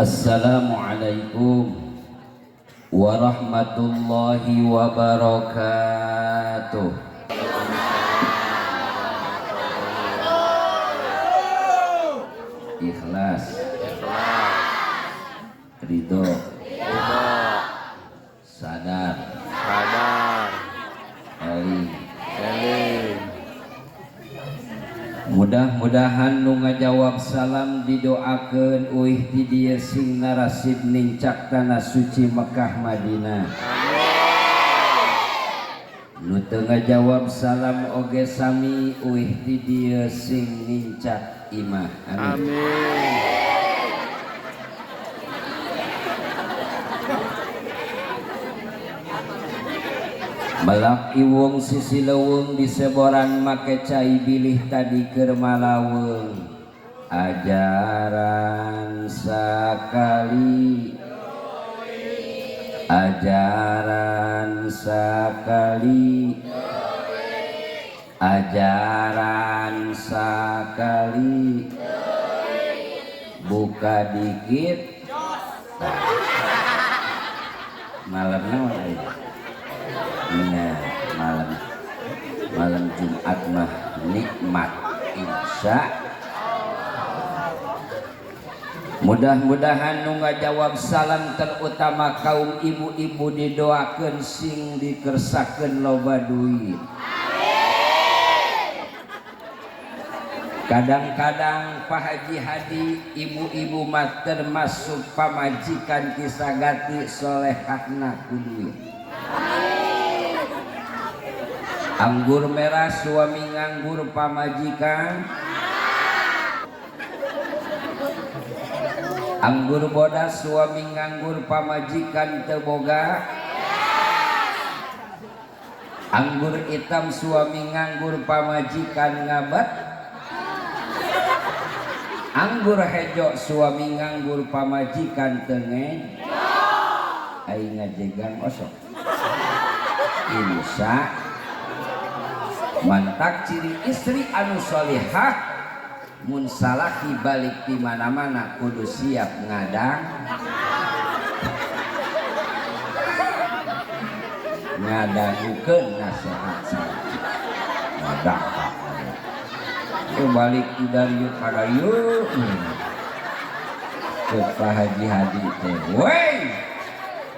Assalamualaikum warahmatullahi wabarakatuh. Ikhlas, ridho, sadar, Sadar, eling. Eling. Mudah-mudahan nu ngajawab salam didoakeun uih ti dieu sing narasib nincak tanah suci Mekah Madinah. Nu teu ngajawab salam oge sami uih ti dieu sing nincak imah. Amin. Amin. Melak iwung sisi leuweung diseboran make cai bilih tadi keur malaweng. Ajaran sakali, ajaran sakali, ajaran sakali, buka dikit. Nah, malam naon ayeuna? Nah, malam malam Jumat mah nikmat, insya. Mudah-mudahan nu ngajawab salam terutama kaum ibu-ibu didoakeun sing dikersakeun loba duit. Kadang-kadang Pak Haji Hadi, ibu-ibu mah termasuk pamajikan kisagati solehahna ku duit. Anggur merah suami nganggur pamajikan, anggur bodas suami nganggur pamajikan teu boga, anggur hitam suami nganggur pamajikan ngabat, anggur hejo suami nganggur pamajikan teu nge aing ngajegang osok. Insya mantak ciri istri anu solihah mun salaki balik di mana-mana kudu siap ngadang ngadangukeun nasihat salaki ngadang balik ti darieu ka dieu ke Pak Haji Hadi teh weh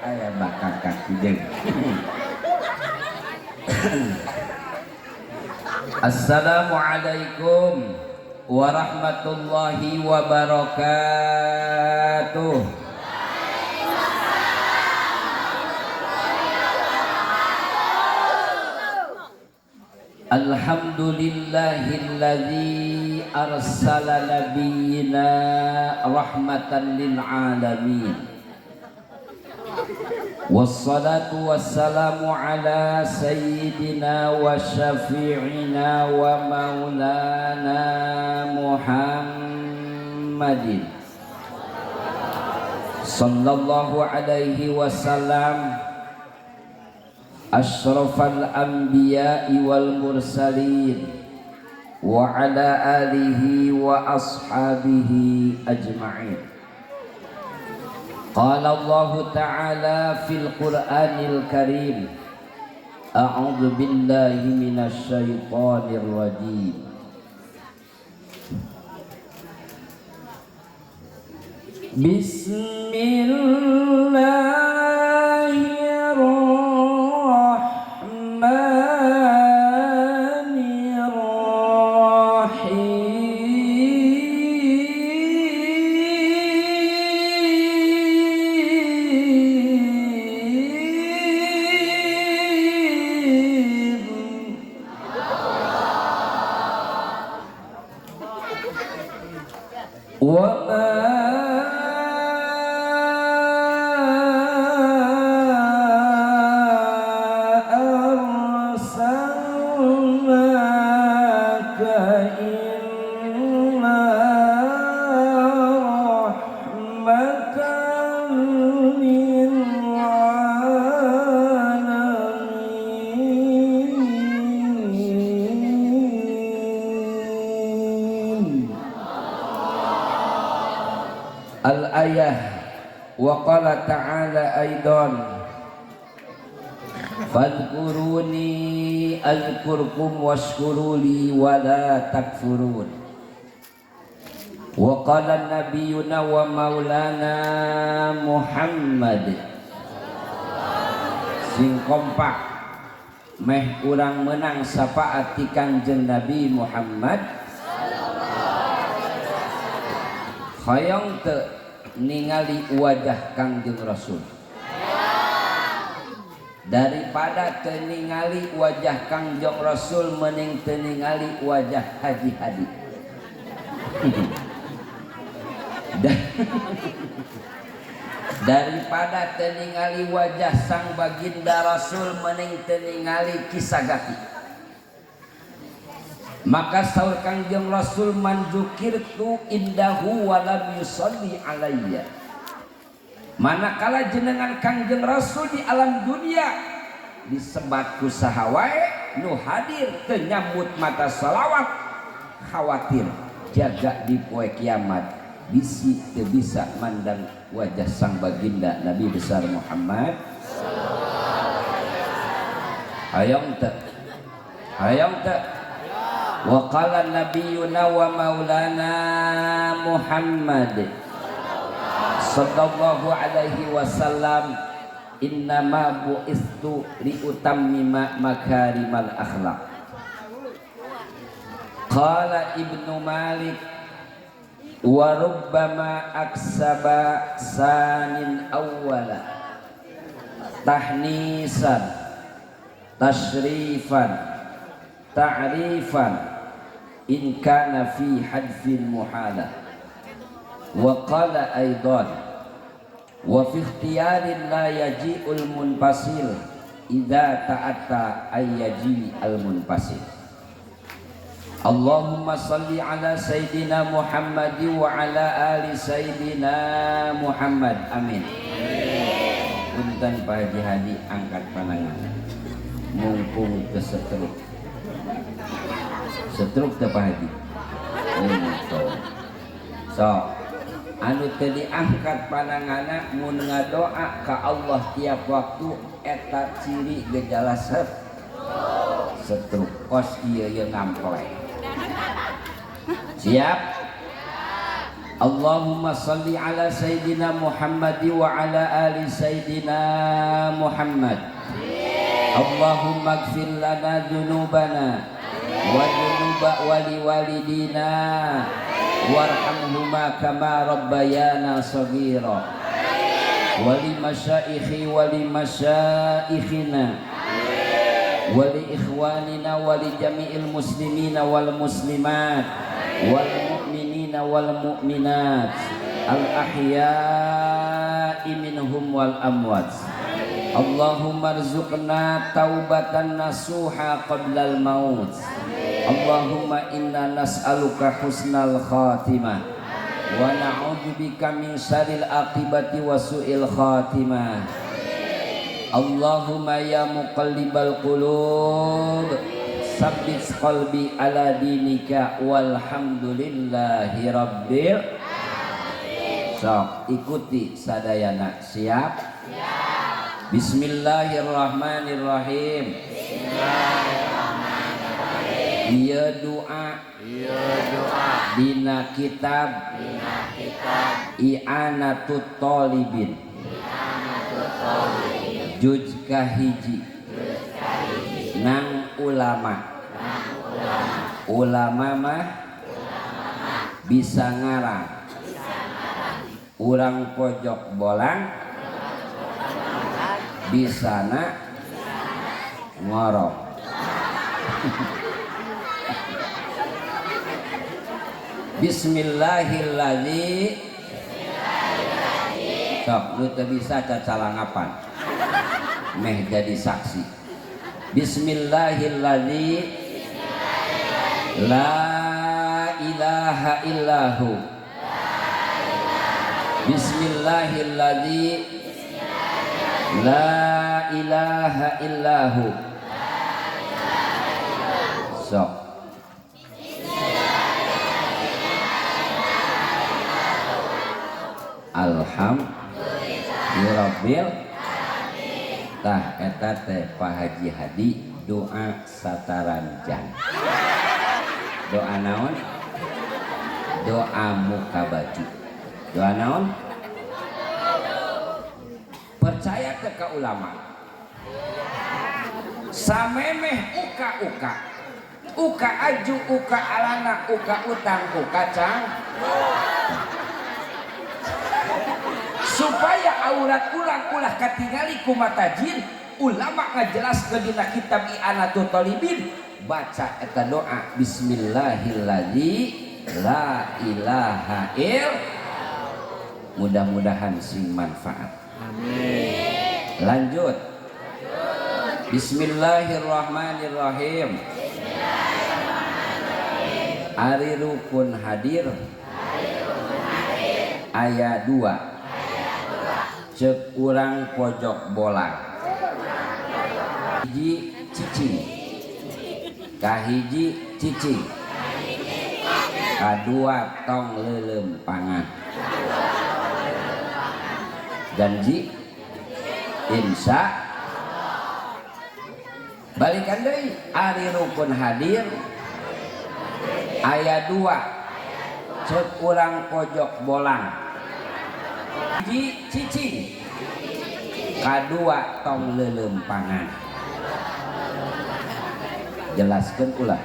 aya bakal kakideung. Assalamualaikum warahmatullahi wabarakatuh. Alhamdulillahilladzi arsala nabiyyina rahmatan lil alamin. Wassalatu wassalamu ala sayyidina wa syafi'ina wa maulana Muhammadin sallallahu alaihi wasallam asyrafal anbiya'i wal mursalin wa ala alihi wa ashabihi ajma'in. Qala Allah Ta'ala fil Qur'anil Karim, a'udzu billahi minasy syaithanir rajim. Bismillahirrahmanirrahim. Wa ma Al-ayah wa qala ta'ala aidan fadhkuruni azkurkum washkuruli wa la takfurun. Wa qala nabiyuna wa maulana Muhammad sing kompak meh urang menang syafaat ti Kangjeng Nabi Muhammad. Hoyong teu ningali wajah Kangjeng Rasul daripada teu ningali wajah Kangjeng Rasul mending teu ningali wajah Haji Hadi. Daripada teu ningali wajah sang baginda Rasul mending teu ningali Kisagati. Maka saur Kangjeng Rasul man dzukirtu indahu wa lam yusalli alayya. Manakala jenengan Kangjeng Rasul di alam dunia disebat ku saha wae nu hadir teu nyambut mata salawat, khawatir jaga di poe kiamat bisi teu bisa mandang wajah sang baginda Nabi besar Muhammad. Hayang teu? Hayang teu? Wa qala nabiyuna wa maulana Muhammad sallallahu alaihi wasallam innama bu'istu liutammima makarimal akhlak. Qala Ibnu Malik wa rubbama aksaba sanin awwala tahnisan tashrifan ta'rifan in kana fi hadfin muhala. Wa qala aidan wa fi ikhtiyarin la yaji'ul munfasil idza ta'atta ay yaji'al munfasil. Allahumma salli ala sayyidina Muhammad wa ala ali sayyidina Muhammad. Amin. Punten Pak Haji Hadi angkat panangan mumpung kesetruk. Setruk teh Pak Haji. Untung. So, anu teu diangkat pananganna mun ngadoa ka Allah tiap waktu eta ciri gejala setruk kos ieu ye ngampleh. Siap? Allahumma salli ala sayyidina Muhammad wa ala ali sayyidina Muhammad. Allahumma ighfir lana dzunubana wa dzunuba wali walidina warhamhuma kama rabbayana shaghira wa li masyaikhi wa li masyaikhina wa li ikhwanina wa li jami'il muslimina wal muslimat wal mu'minina wal mu'minat al ahya'i minhum wal amwat. Allahumma rzuqna taubatan nasuha qablal maut. Allahumma inna nas'aluka husnal khatimah wa na'udzubika min syarril aqibati wa su'il khatimah. Allahumma ya muqallibal qulub sabbit qalbi ala dinika walhamdulillahi rabbil alamin. Sok ikuti sadayana, siap? Siap. Bismillahirrahmanirrahim. Bismillahirrahmanirrahim. Ieu doa, ieu doa dina kitab, dina kitab I'anatut Talibin, I'anatut Talibin, juz kahiji, juz kahiji, nang ulama, nang ulama, ulama mah bisa ngarang, bisa ngarang, urang pojok bolang bisana ngorok. Bismillahirrahmanirrahim. Sok nu teu bisa cacalangapan meh jadi saksi. Bismillahirrahmanirrahim. La ilaha illahu. Bismillahirrahmanirrahim. La ilaha illahu. Sok. Alhamdulillahirabbil. Tah eta teh Pak Haji Hadi doa sataranjang. Doa naon? Doa muka baju. Doa naon? Percaya ke ka ulama. Samemeh uka-uka, uka aju, uka alana, uka utang, uka cang, supaya aurat ulang ulah katingali ku mata jin. Ulama ngajelaskeun dina kitab I'anatul Talibin, baca eta doa bismillahilladzi la ilaha il. Mudah-mudahan sing manfaat. Amin. Lanjut. Bismillahirrahmanirrahim. Ari rukun hadir aya 2. Cek urang pojok bolang. Hiji cicing, kahiji cicing, kadua tong leuleumpangan. Janji insya balikan deui. Ari rukun hadir aya 2. Cek urang pojok bolang. Hiji cicing, kadua tong leuleumpangan. Jelaskeun ulah.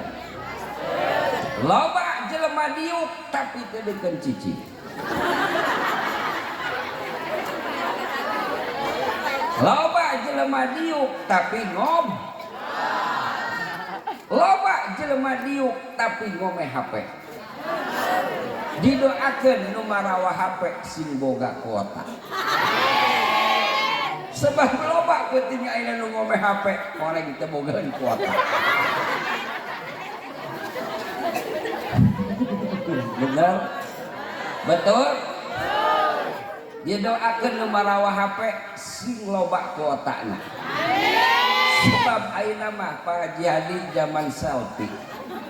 Loba jelema diuk tapi teu deukeun cicing. Loba jelema diuk tapi ngob. Loba jelema diuk tapi ngome HP. Didoakeun nu marawa HP sing boga kuota. Sebab loba penting ayeuna nu ngome HP koreng teu bogaeun kuota. Bener? Betul? Didoakeun nu marawa HP sing loba kuotana. Sebab ayeuna mah Pak Haji Hadi zaman selfie.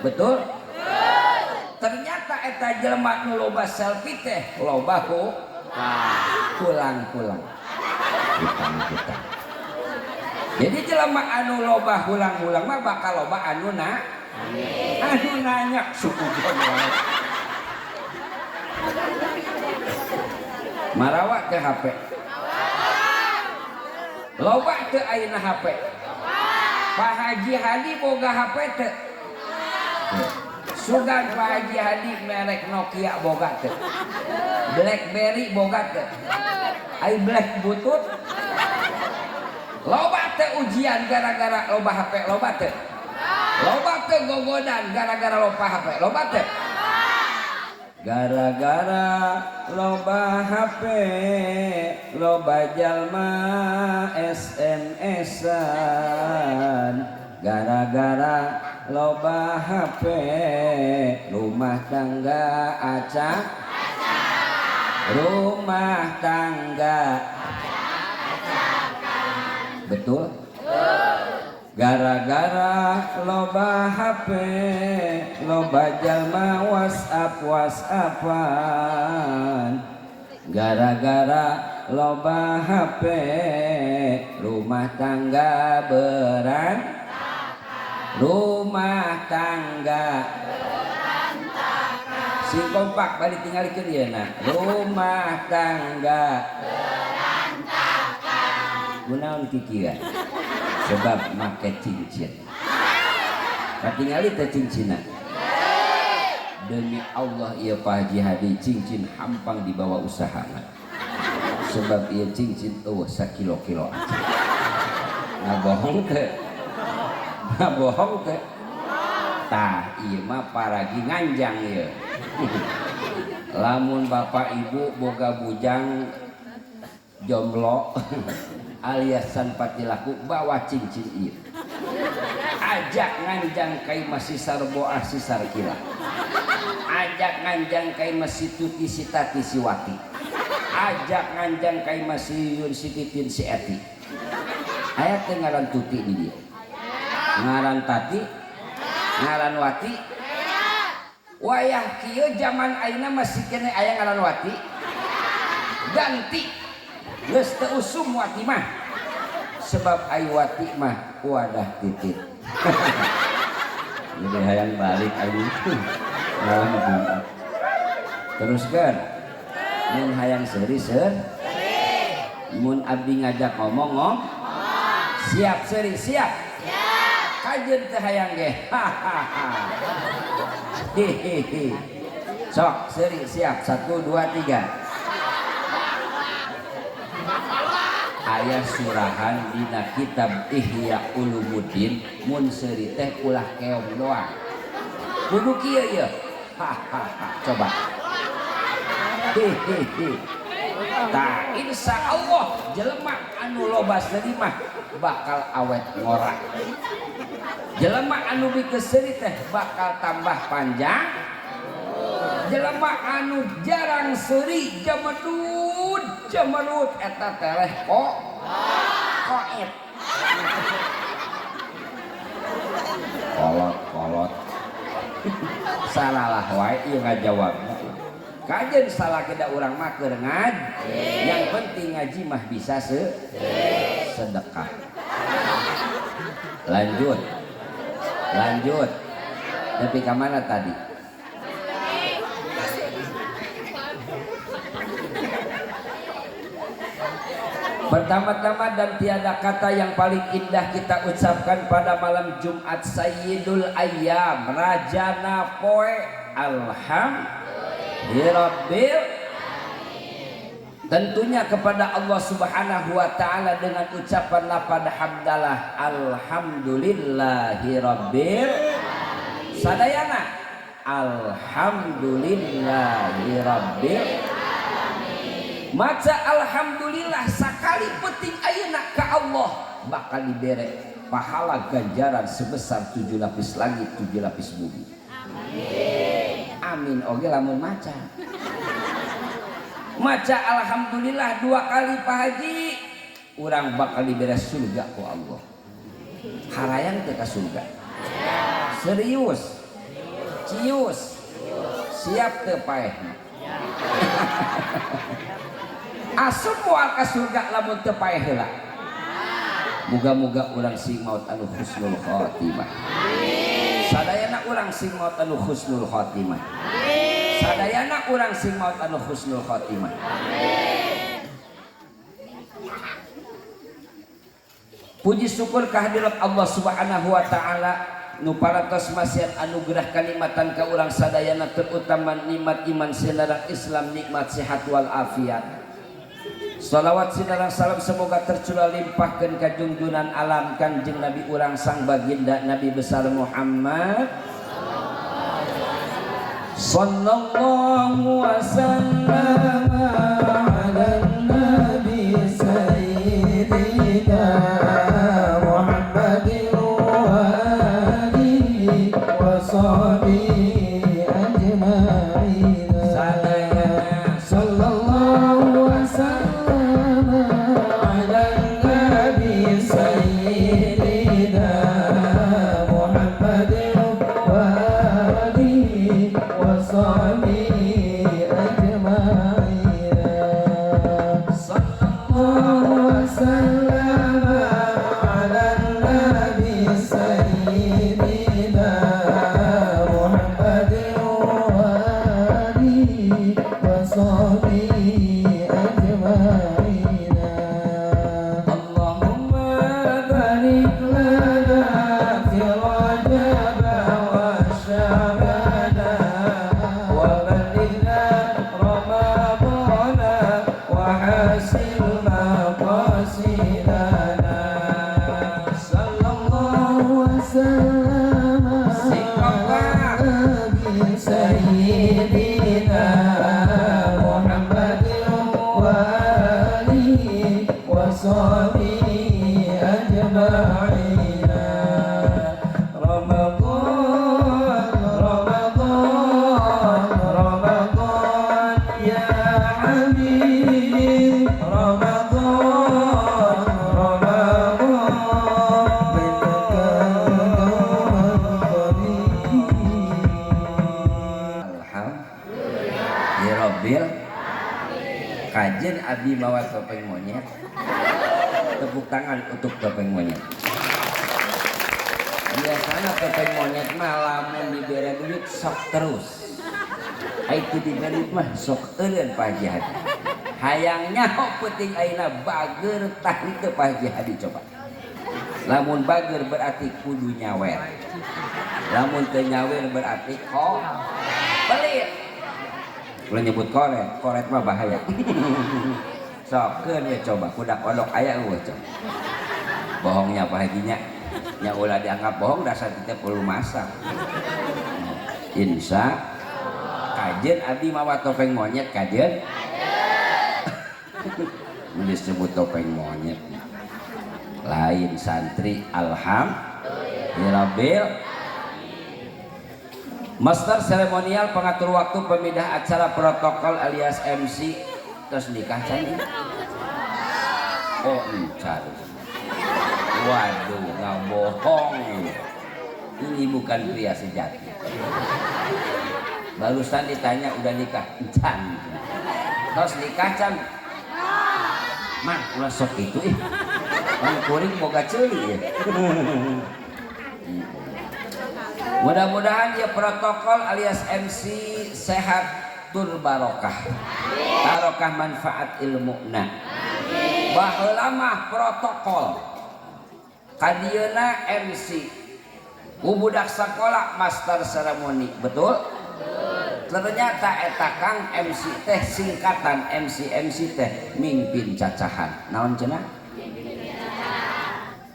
Betul? Ternyata eta jelema nu loba selfie teh loba ku hulang-hulang. Hutang-hutang. Jadi jelema anu loba hulang-hulang mah bakal loba anu na anu nanya suku wae. Marawa teh HP. Loba teu ayeuna HP. Pak Haji Hadi boga HP teu? Sugan Pak Haji Hadi merek Nokia boga teu? Blackberry boga teu? Ai black butut. Loba teu ujian gara-gara loba HP, loba teu? Loba teu gogodan gara-gara loba HP, loba teu? Gara-gara loba HP, loba jalma SMS-an. Gara-gara loba HP, rumah tangga acak, rumah tangga acak-acakan. Betul? Gara-gara loba HP, loba jalma WhatsApp WhatsAppan. Gara-gara loba HP, rumah tangga berantakan. Rumah tangga berantakan. Sing kompak balik tinggalikeun ieu na. Rumah tangga berantakan. Kunaon kikieu? Sebab make cincin. Katingali teh cincinna. Demi Allah ieu Pak Haji Hadi cincin hampang dibawa usahana. Sebab ieu cincin eueuh sakilo-kilo aja. Ngabohong teh. Ngabohong teh. Tah ieu mah paragi nganjang ieu. Lamun bapak ibu boga bujang jomblo alias sanpati laku bawa cincin ieu. Ajak nganjang kai masih sarboah si sarkila. Ajak nganjang kai masih tuti si tati si wati. Ajak nganjang kai masih yun si titin si eti. Aya teh ngaran tuti di dieu. Ngaran tati, ngaran wati. Wayah kieu zaman ayeuna masih keneh aya ngaran wati. Ganti geus teu usum wati mah sebab ai wati mah wadah titit. Jadi hayang balik aing. Malam Jumat. Teruskan. Mun hayang seuri seur. Mun abdi ngajak ngomong ngom. Siap seuri siap. Siap. Kajeun teu hayang ge. Hihihi. Sok seuri siap 1 2 3. Aya surahan dina kitab Ihya Ulumuddin mun seuri teh ulah keong doang. Kudu kieu ieu. Hahaha. Coba. Hihihi. Tah insya Allah jelema anu loba seuri mah bakal awet ngora. Jelema anu bikeun seuri teh bakal tambah panjang. Jelema anu jarang seuri jemedud jemerut eta teleh kok koit kolot kolot salalah wae ieu ngajawabna kajeun salah kita urang mah keur ngaji yang penting ngaji mah bisa sedekah. Lanjut lanjut tapi ka mana tadi? Pertama-tama dan tiada kata yang paling indah kita ucapkan pada malam Jumat Sayyidul Ayyam Rajana Poe Alhamdulillahirabbil. Tentunya kepada Allah Subhanahu wa taala dengan ucapan lafaz hamdalah alhamdulillahirabbil sadayana alhamdulillahirabbil. Maca alhamdulillah sakali penting ayeuna ka Allah bakal dibere pahala ganjaran sebesar 7 lapis langit 7 lapis bumi. Amin. Amin oge lamun maca. Maca alhamdulillah 2 kali Pak Haji urang bakal dibere surga ku Allah. Harayang teh ka surga. Serius. Cius. Siap teu paehna. Asup moal ka surga lamun teu paeh heula. Muga-muga urang sing maut anu husnul khotimah. Sadayana urang sing maut anu husnul khotimah. Sadayana urang sing maut anu husnul khotimah. Puji syukur kehadirat Allah Subhanahu wa taala nu parantos masihan anugerah kanikmatan ka urang sadayana terutama nikmat iman sinareng Islam nikmat sehat wal afiat. Salawat sinareng salam semoga tercurah limpahkeun ka junjunan alam Kanjeng Nabi urang sang baginda Nabi besar Muhammad sallallahu wasallam ala nabi sayyidina Muhammadin wa alihi wa sahbihi ajma'in. Sallallahu wasallam ala nabi sayyidina Muhammadin wa alihi wa sahbihi ajma'in. Sallallahu wasallam ala nabi sayyidina Muhammadin wa alihi wa sahbihi ajma'in. Allahumma barik lana fi Rajab wa Sya'ban wa ballighna Ramadan wa hasil maqasidana. Sallallahu wasallam ala nabi sayyidina Muhammadin wa alihi wa sahbihi ajma'in. Ramadan Ramadan Ramadan ya habib Ramadan Ramadan Alhamdulillahirabbil. Kajen Kajen abdi mawa topeng monyet. Tepuk tangan untuk topeng monyet. Biasanya topeng monyet mah lamun dibere duit sok terus. Ai teu dibere duit mah sok eureun Pak Haji Hadi. Hayang nyaho peuting ayeuna bager tah henteu Pak Haji Hadi coba. Lamun bager berarti kudu nyawer. Lamun teu nyawer berarti kok pelit. Ulah nyebut koret, koret mah bahaya. Sok keun we coba kudak odok aya eueuh coba. Bohongnya Pak Hajinya. Nya ulah dianggap bohong dasar kita perlu masak. Insya kajen abdi mawa topeng monyet kajen. Mun disebut topeng monyet. Lain santri alhamdulillah. Master seremonial pengatur waktu pemindah acara protokol alias MC terus nikah can. Oh encan. Waduh nggak bohong ini. Ini bukan pria sejati. Barusan ditanya udah nikah encan. Terus nikah can. Mah ulah sok itu ih. Mang kuring boga ceuli ya. Mudah-mudahan ya protokol alias MC sehat tur barokah. Barokah manfaat ilmuna. Baheula mah protokol. Kadieuna MC. Ku budak sakola master seremoni, betul? Ternyata eta Kang MC teh singkatan MC MC teh mimpin cacahan. Naon cenah?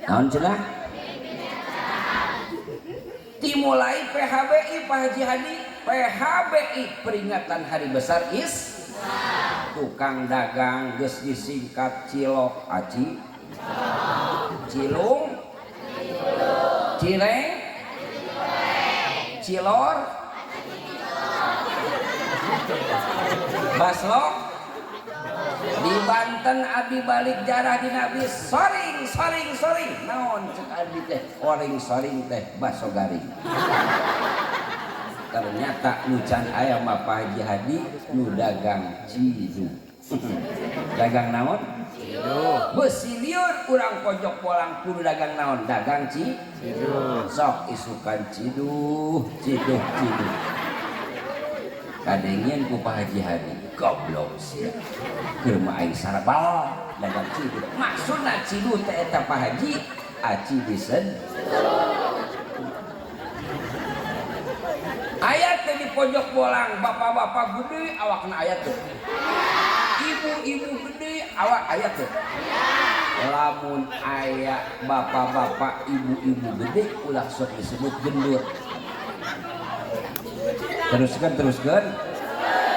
Naon cenah? Dimulai PHBI Pak Haji Hadi, PHBI peringatan Hari Besar Is. Tukang dagang geus disingkat cilok aci, cilung, cireng, cilor, baslok. Di Banten abdi balik jarah di Nabi soring soring soring naon cek abdi teh oring soring teh baso garing. Ternyata nu can aya mah Pak Haji Hadi nu dagang cidu. Dagang naon? Cidu. Beusi lieur urang pojok bolang kudu dagang naon? Dagang cidu. Sok isukan ciduh ciduh ciduh. Kadengieun ku Pak Haji Hadi goblok sia. Keur mah aing sarabal dagang ciduh. Maksudna ciduh teh eta Pak Haji aci disen. Aya teh di pojok bolang bapak-bapak gede awakna aya teh. Ibu-ibu gede awak aya teh. Lamun aya bapak-bapak ibu-ibu gede ulah sok disebut gendut. Teruskan teruskan.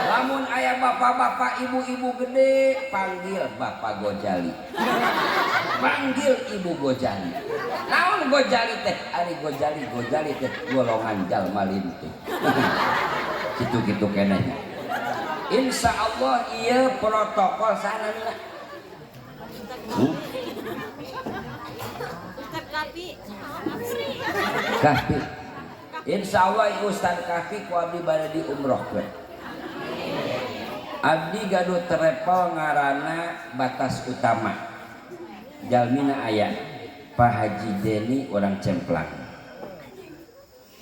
Lamun aya bapak-bapak ibu-ibu gede panggil Bapak Gojali. Panggil Ibu Gojali. Naon Gojali teh? Ari Gojali Gojali teh golongan jalma lintuh. Kitu-kitu kenehnya. Insya Allah ieu protokol sanana. Ustaz Kahfi. Kahfi. Insya Allah Ustaz Kahfi ku abdi bade di umroh we. Abdi gaduh travel ngarana Batas Utama. Jalmina aya Pak Haji Deni orang Cemplang.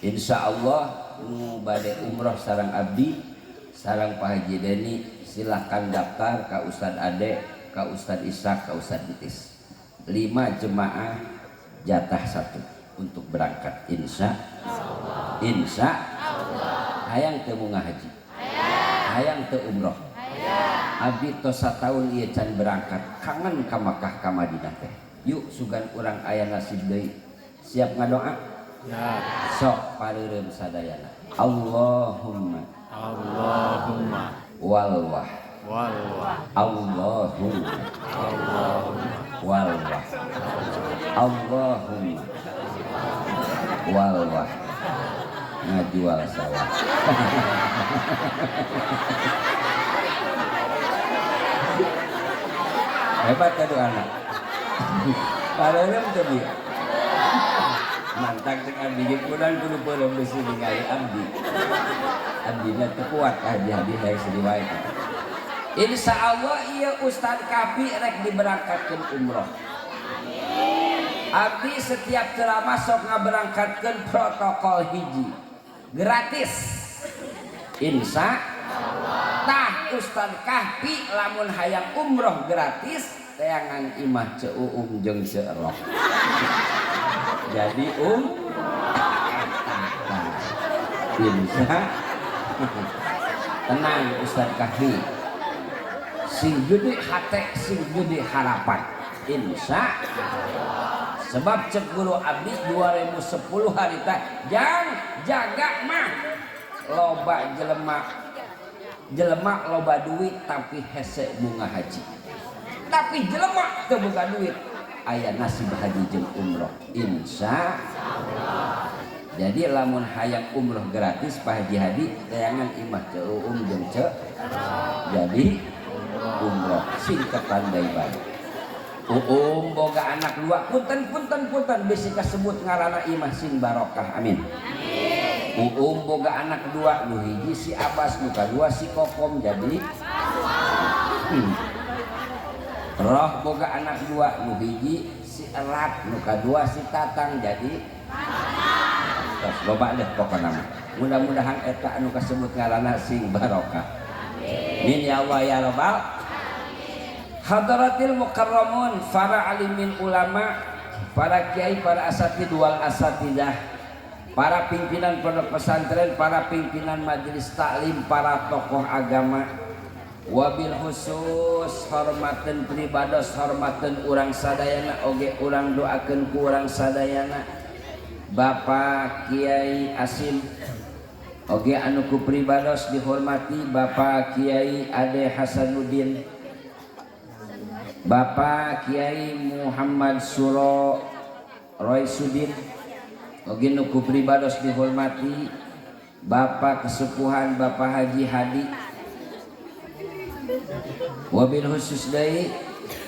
Insya Allah nu bade umroh sareng abdi sareng Pak Haji Deni silahkan daftar ka Ustad Ade, ka Ustad Ishak, ka Ustad Bitis. 5 jemaah jatah 1 untuk berangkat insya Allah. Insya Allah. Hayang teu munggah haji. Hayang teu umroh. Abdi tos sataun ieu can berangkat, kangen ka Makkah ka Madinah teh. Yuk sugan urang aya nasib deui. Siap ngadoa? Siap. Sok pareureum sadayana. Allahumma Allahumma walwah walwah Allahumma Allahumma walwah Allahumma walwah ngajual sawah. Hebat ya doa anak. Pareureum teh bieu. Mantang cek abdi ge kurang kudu peureum besi ningali abdi. Abdina teu kuat haji-haji hayang sedih wae. Insya Allah iya Ustad Kahfi rek diberangkatkan umroh. Abdi setiap ceramah sok ngaberangkatkan protokol hiji gratis. Insya Allah. Tah Ustad Kahfi lamun hayang umroh gratis teangan imah Ceu Uum jeung Ceu Roh. Jadi insya tenang Ustad Kahfi, sing gede hate, sing gede harapan, insya. Sebab cek guru abdi 2010 harita, jang jaga mah loba jelema, jelema loba duit tapi hese bunga haji, tapi jelema teu boga duit aya nasib haji jeung umroh, insya. Jadi lamun hayang umroh gratis Pak Haji Hadi tayangan imah Ceu Uum jeung Ceu jadi umroh sing ketandai bae. Uum boga anak dua, punten punten punten bisi kasebut ngaranna imah sing barokah, amin. Uum boga anak dua, nu hiji si Abbas, nu kadua si Kokom jadi Roh boga anak dua, nu hiji si Erat, nu kadua si Tatang jadi terus loba deh pokona mah. Mudah-mudahan eta anu kasebut ngaranna sing barokah. Amin ya Allah ya Rabbal. Hadratil mukarramun, para alimin ulama, para kiai, para asatid wal asatidah, para pimpinan pondok pesantren, para pimpinan majelis taklim, para tokoh agama, wabil khusus hormaten pribados, hormaten urang sadayana oge urang doakeun ku urang sadayana Bapak Kiai Asim oge anu ku pribados dihormati Bapak Kiai Ade Hasanuddin, Bapak Kiai Muhammad Suro Roysudin oge nu ku pribados dihormati Bapak Kesepuhan Bapak Haji Hadi, wabil khusus deui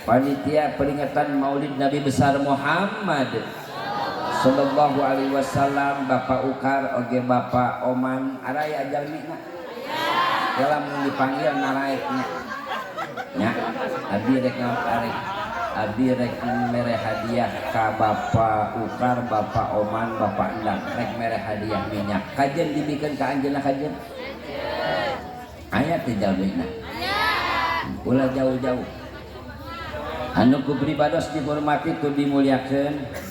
panitia peringatan Maulid Nabi besar Muhammad sallallahu alaihi wasallam, Bapak Ukar oge Bapak Oman araya jalmina lamun dipanggil naraeknya nya abdi rek ngawarek abdi rek mere hadiah ka Bapak Ukar, Bapak Oman, Bapak Endang rek mere hadiah minyak kajen dibikeun ka anjeunna kajen aya teh jalmina ulah jauh-jauh anu ku pribados dihormati tu dimuliakeun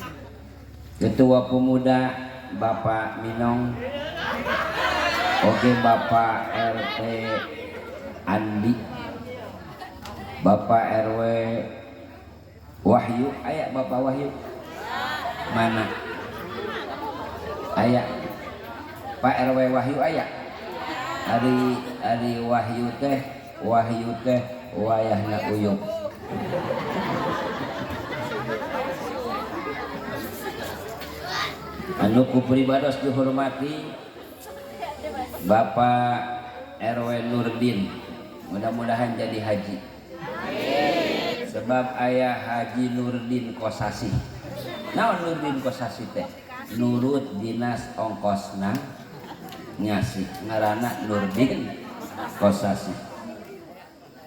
Ketua Pemuda Bapak Minong oke Bapak RT Andi, Bapak RW Wahyu, aya Bapak Wahyu mana aya Pak RW Wahyu aya ari ari Wahyu teh Wahyu teh wayahna uyup. Anu ku pribados dihormati Bapak RW Nurdin, mudah-mudahan jadi haji. Sebab ayah Haji Nurdin Kosasi. Naon Nurdin Kosasi teh? Nurut dinas ongkosna ngasih ngaranna Nurdin Kosasi.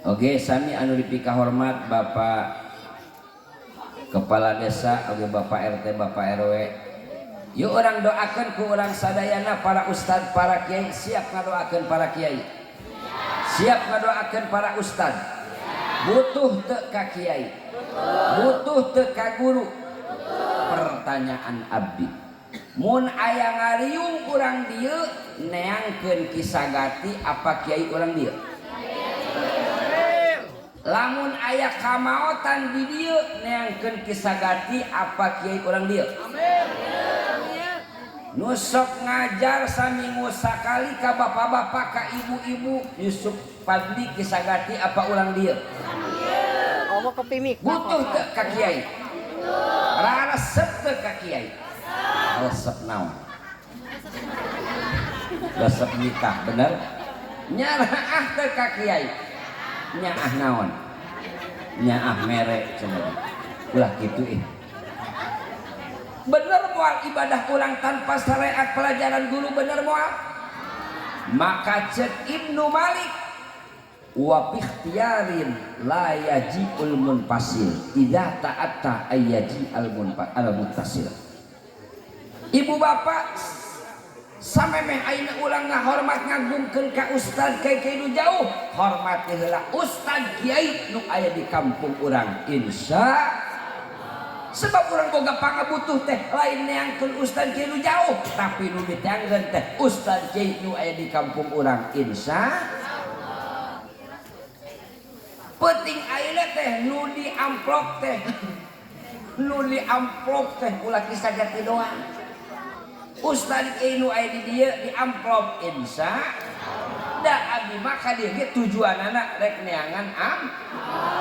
Oke, sami anu dipikahormat Bapak Kepala Desa, oke Bapak RT, Bapak RW. Yuk orang doakan ku orang sadayana para ustad, para kiai, siap ngadoakeun para kiai, siap ngadoakeun para ustad. Butuh teu ka kiai, butuh teu ka guru. Pertanyaan abdi, mun aya ngariung urang dieu neangkeun kisagati apa kiai urang dieu? Lamun aya kamaotan di dieu neangkeun kisagati apa kiai urang dieu? Nu sok ngajar saminggu sakali ka bapak-bapak ka ibu-ibu Yusuf Fadli kisagati apa urang dieu? Butuh teu ka kiai? Raresep teu ka kiai? Resep naon? Resep nikah bener? Nyaraah teu ka kiai? Nyaah naon? Nyaah mere cenah. Ulah kitu ih. Bener moal ibadah urang tanpa syariat pelajaran guru, bener moal? Maka cek Ibnu Malik Wa bi ikhtiyarin la yaji'ul munfasil idza ta'atta ayyaji al muttasil. Ibu bapak samemeh ayeuna urang ngahormat ngagungkeun ka ustad kiai nu jauh, hormati heula ustad kiai nu aya di kampung urang insya. Sebab urang boga pangabutuh teh lain neangkeun ustad kiai nu jauh, tapi nu diteangkeun teh ustad kiai nu aya di kampung urang insya. Penting ayeuna teh nu di amplop teh, nu di amplop teh ulah kisah jati doang. Ustad kiai nu aya di dieu di amplop insya. Da abdi mah ka dieu ge tujuanana rek neangan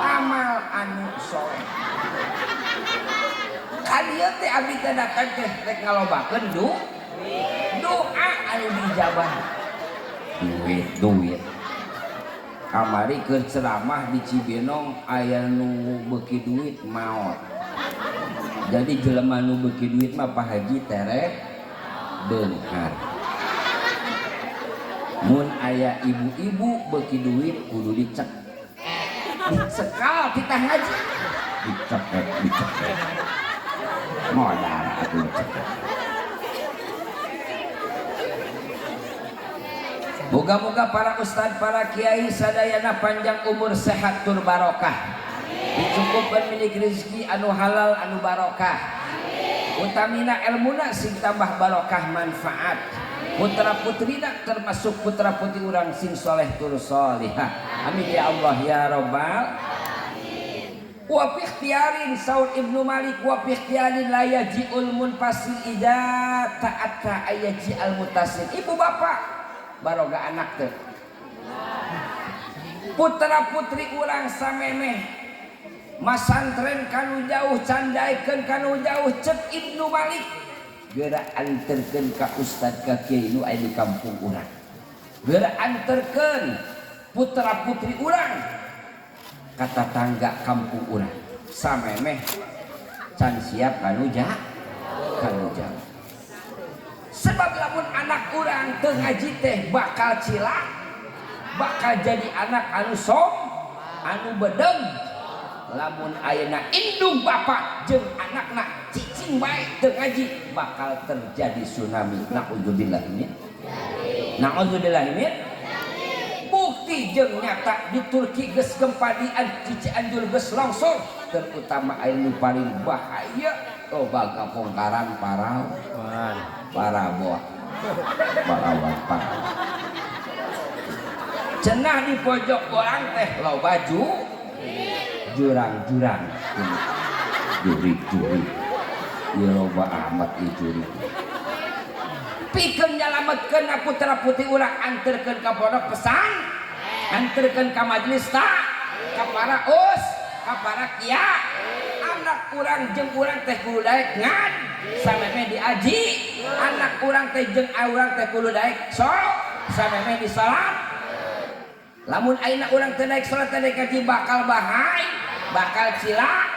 amal anu soleh. Ka dieu teh abdi teh datang teh rek ngalobakeun doa anu diijabah. Duit. Kamari keur ceramah di Cibinong aya nu beuki duit maot. Jadi jelema nu beuki duit mah Pak Haji tereh beunghar. Mun aya ibu-ibu beuki duit kudu dicek. Dicekal kita ngaji. Dicekek, dicekek. Modal atuh dicekek. Moga-moga para ustad, para kiai sadayana panjang umur, sehat tur barokah. Dicukupkan milik rezeki anu halal anu barokah. Utamina elmuna sing tambah barokah manfaat. Putra putrina termasuk putra putri urang sing soleh tur solihah. Amin ya Allah ya robbal. Wa fi ikhtiyarin saur Ibnu Malik wa fi ikhtiyarin la yaji'ul munfasil idza ta'atta ayaji al mutasil. Ibu bapak baroga anak teh putra putri urang samemeh masantren kanu jauh candaikeun kanu jauh cek Ibnu Malik geura anterkeun ka ustad ka kiai nu aya di kampung urang, geura anterkeun putra putri urang ka tatangga kampung urang samemeh can siap kanu jauh. Sebab lamun anak urang teu ngaji teh bakal cilak, bakal jadi anak anu som, anu bedeng. Lamun ayeuna indung bapak jeung anakna cicing bae teu ngaji bakal terjadi tsunami. Nauzubillah min. Nauzubillah min. Bukti jeung nyata di Turki geus gempa di Cianjur geus longsor, terutama anu paling bahaya loba kapongkaran paraboa parawan para cenah di pojok orang teh loba jurang-jurang jurik-jurik ieu loba amat ieu jurik. Pikeun nyalametkeun putra putri urang anterkeun ka pondok pesan, anterkeun ka majelis tak, ka para us, ka para kia. Anak urang jeung urang teh kudu daek ngan samemeh diaji, anak urang teh jeung urang teh kudu daek sok samemeh disalat. Lamun ayeuna urang teh daek salat teh daek ngaji bakal bahai, bakal cilak.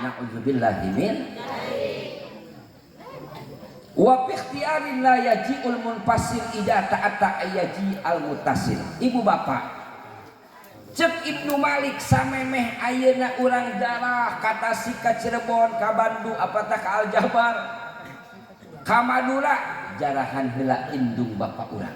Nauzubillahi min. Wa fi ikhtiyarin la yaji'ul munfasil idza ta'atta ayaji al mutasil. Ibu bapak, cek Ibnu Malik samemeh ayeuna urang jarah ka Tasik, ka Cirebon, ka Bandung, apatah ka Aljabar, ka Madura, jarahan heula indung bapak urang,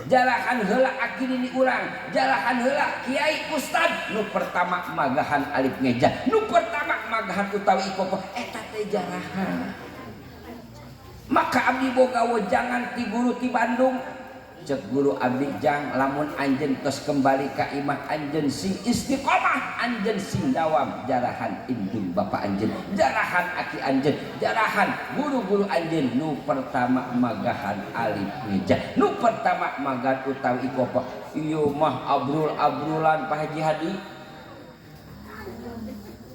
jarahan heula aki nini urang, jarahan heula kiai ustad nu pertama magahan alif ngeja, nu pertama magahan utawi ikopo, eta teh jarahan. Maka abdi boga wejangan ti guru ti Bandung, cek guru abdi jang lamun anjeun tos kembali ka imah anjeun sing istiqomah, anjeun sing dawam jarahan indung bapak anjeun, jarahan aki anjeun, jarahan guru-guru anjeun nu pertama magahan alif ngeja, nu pertama magahan utawi ikopo. Ieu mah abrul-abrulan Pak Haji Hadi.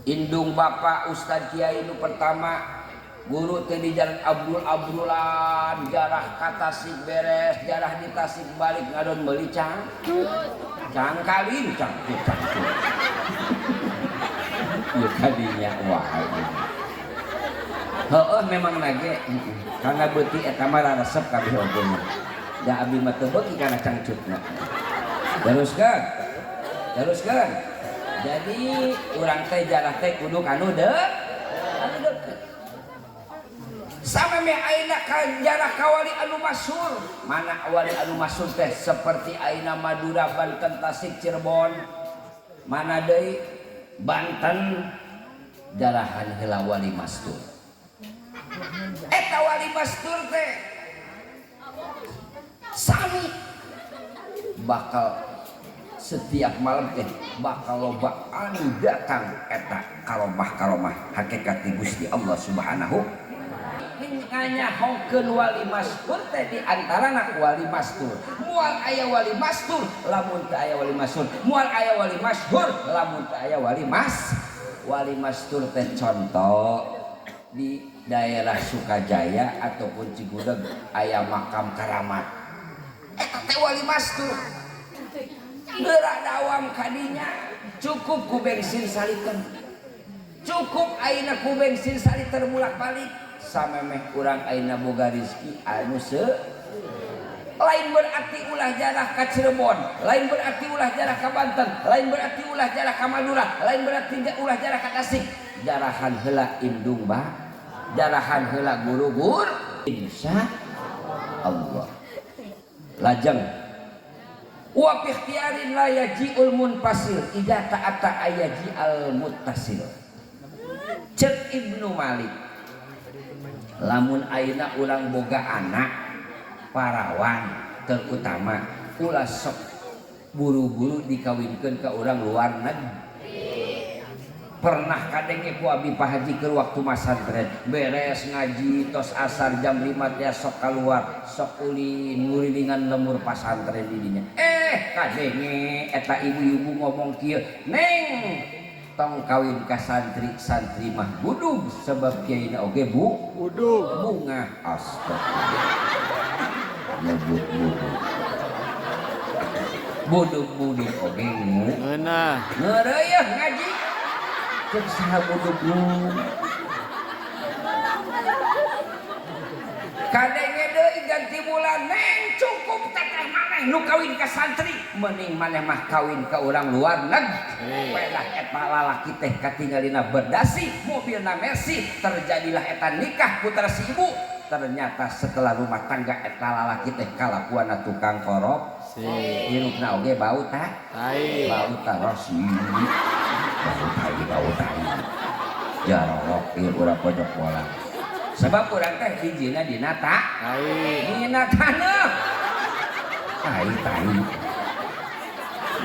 Indung bapak ustad kiai nu pertama guru teh di jalan abrul-abrulan, jarah ka Tasik beres, jarah di Tasik balik ngadon meuli cangkalin cangcut cangcut. Ieu kadinya wae. Heueuh memang nage kana beuti eta mah raresep kabeh oge mah. Da abdi mah teu beuki kana cangcutna. Teruskeun. Teruskan. Jadi urang teh jarah teh kudu kanu anu deket. Samemeh ayeuna ka jarah ka wali anu masyhur. Mana wali anu masyhur teh seperti ayeuna Madura, Banten, Tasik, Cirebon. Mana deui Banten jarahan heula wali mastur. Eta wali mastur teh sami bakal setiap malam teh bakal loba anu datang eta karomah-karomah hakikat di Gusti Allah Subhanahu nganyahokeun wali mastur teh di antarana wali mastur. Moal aya wali mastur lamun teu aya wali masyhur. Moal aya wali masyhur lamun teu aya wali mas. Wali mastur teh contoh di daerah Sukajaya ataupun Cigudeg aya makam karamat. Eta teh wali mastur. Geura dawam kadinya cukup ku bensin saliter. Cukup ayeuna ku bensin saliter bolak-balik. Samemeh urang ayeuna boga rezeki anu lain berarti ulah jarah ka Cirebon, lain berarti ulah jarah ka Banten, lain berarti ulah jarah ka Madura, lain berarti ulah jarah ka Tasik. Jarahan heula indung ba, jarahan heula guru-guru, insya Allah. Lajeng wa fi ikhtiarin la yaji'ul munfasil idza ta'ata ayaji al muttasil. Cek Ibnu Malik, lamun ayeuna urang boga anak parawan terutama ulah sok buru-buru dikawinkeun ka urang luar negeri. Pernah kadenge ku abi Pak Haji keur waktu masantren beres ngaji tos asar jam 5 teh sok keluar sok ulin ngurilingan lemur pasantren di dinya. Kadenge eta ibu-ibu ngomong kieu, "Neng, tong kawin ka santri, santri mah budug sebab kiaina oge bu budug bunga." Astagfirullah. Nyebut budug. Budug-budug oge ngeunah. Ngeureuyeun ngaji. Cek saha budug nu. Kadenge deui ganti bulan, "Neng, cukup teteh maneh nu kawin ka santri, mending maneh mah kawin ka urang luar negeri." Pedah eta lalaki teh katinggalina berdasi, mobilna Mercy, terjadilah eta nikah putra si ibu. Ternyata setelah rumah tangga eta lalaki teh kalakuanna tukang korupsi. Hirupna oge bau ta? Tai. Bau tarasi. Bau tai, bau tai. Jarolok ieu urang pojok bola. Sebab urang teh hijina dina ta? Tai. Dina taneuh. Tai tai.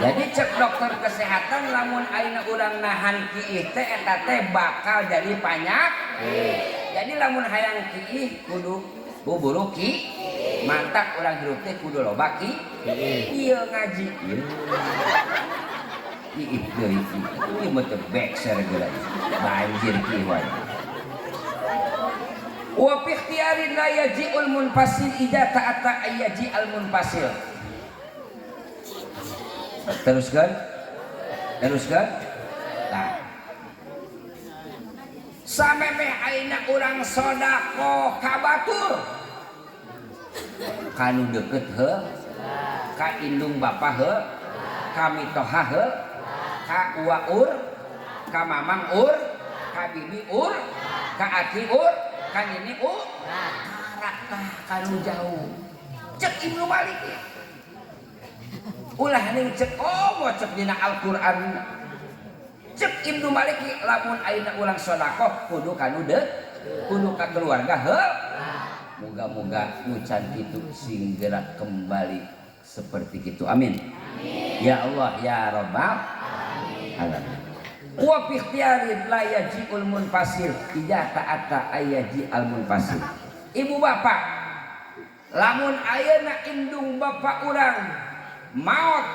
Jadi cek dokter kesehatan lamun ayeuna urang nahan kiih teh eta teh bakal jadi panyakit. Jadi lamun hayang kiih kudu buburu ki, mantak urang hirup teh kudu loba ki. Ieu ngaji ieu. Iih deui ieu mah teu bekser geura. Banjir kiih wae. Wa fi ikhtiarin la yaji'ul munfasil idza ta'ata ayyaji'al munfasil. Teruskan? Teruskan? Nah. Samemeh ayeuna urang sedekah ka batur. Kanu deket heuh, ka indung bapa heuh, ka mitoha heuh, ka uwa ur, ka mamang ur, ka bibi ur, ka aki ur, ka nini ur, karak tah kanu jauh. Cek Ibnu Malik ya. Ulah ning cek oh cek dina Al-Qur'an. Cek Ibnu Malik lamun ayeuna urang sedekah kudu kanu deuk, kudu ka keluarga heuh. Moga-moga nu can kitu sing gerak kembali seperti kitu. Amin. Ya Allah ya Rabbal alamin. Wa fi ikhtiarin la yaji'ul munfasil idza ta'ata ayaji al munfasil. Ibu bapak, lamun ayeuna indung bapak urang maot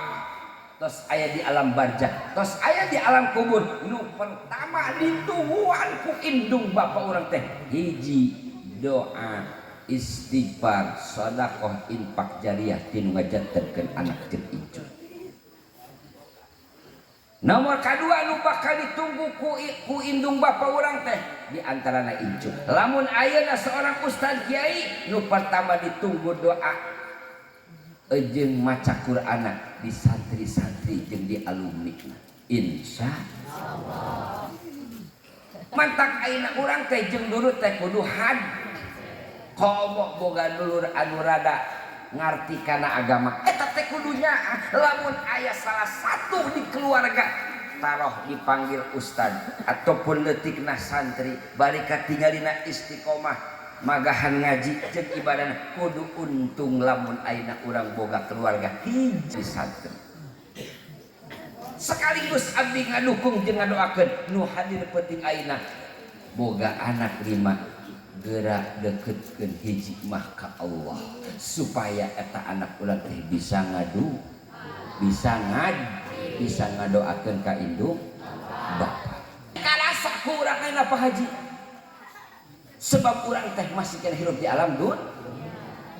tos aya di alam barzah, tos aya di alam kubur, nu pertama ditungguan ku indung bapak urang teh hiji doa, istighfar, sedekah, infak jariah tinu ngajantenkeun anak jeung incu. Nomor kadua nu bakal ditunggu ku indung bapak urang teh di antarana incu. Lamun ayeuna seorang ustad kiai nu pertama ditunggu doa Jeung maca Qur'ana di santri-santri jeung di alumni. Insya Allah. Mantak ayeuna urang teh jeung dulur teh kudu had. Komo boga dulur anu rada ngarti kana agama. Eta teh kudunya lamun aya salah satu di keluarga taroh dipanggil ustad ataupun leutikna santri bari katingalina istiqomah magahan ngaji jeung ibadahna kudu untung lamun ayeuna urang boga keluarga hiji santri. Sekaligus abdi ngadukung jeung ngadoakeun nu hadir penting ayeuna boga anak 5 gerak deketkeun hiji mah ka Allah supaya eta anak urang teh bisa ngadu, bisa ngad, bisa ngadoakeun ka indung bapa. Karasa ku urang ayeuna Pak Haji. Sebab urang teh masih kena hirup di alam dun,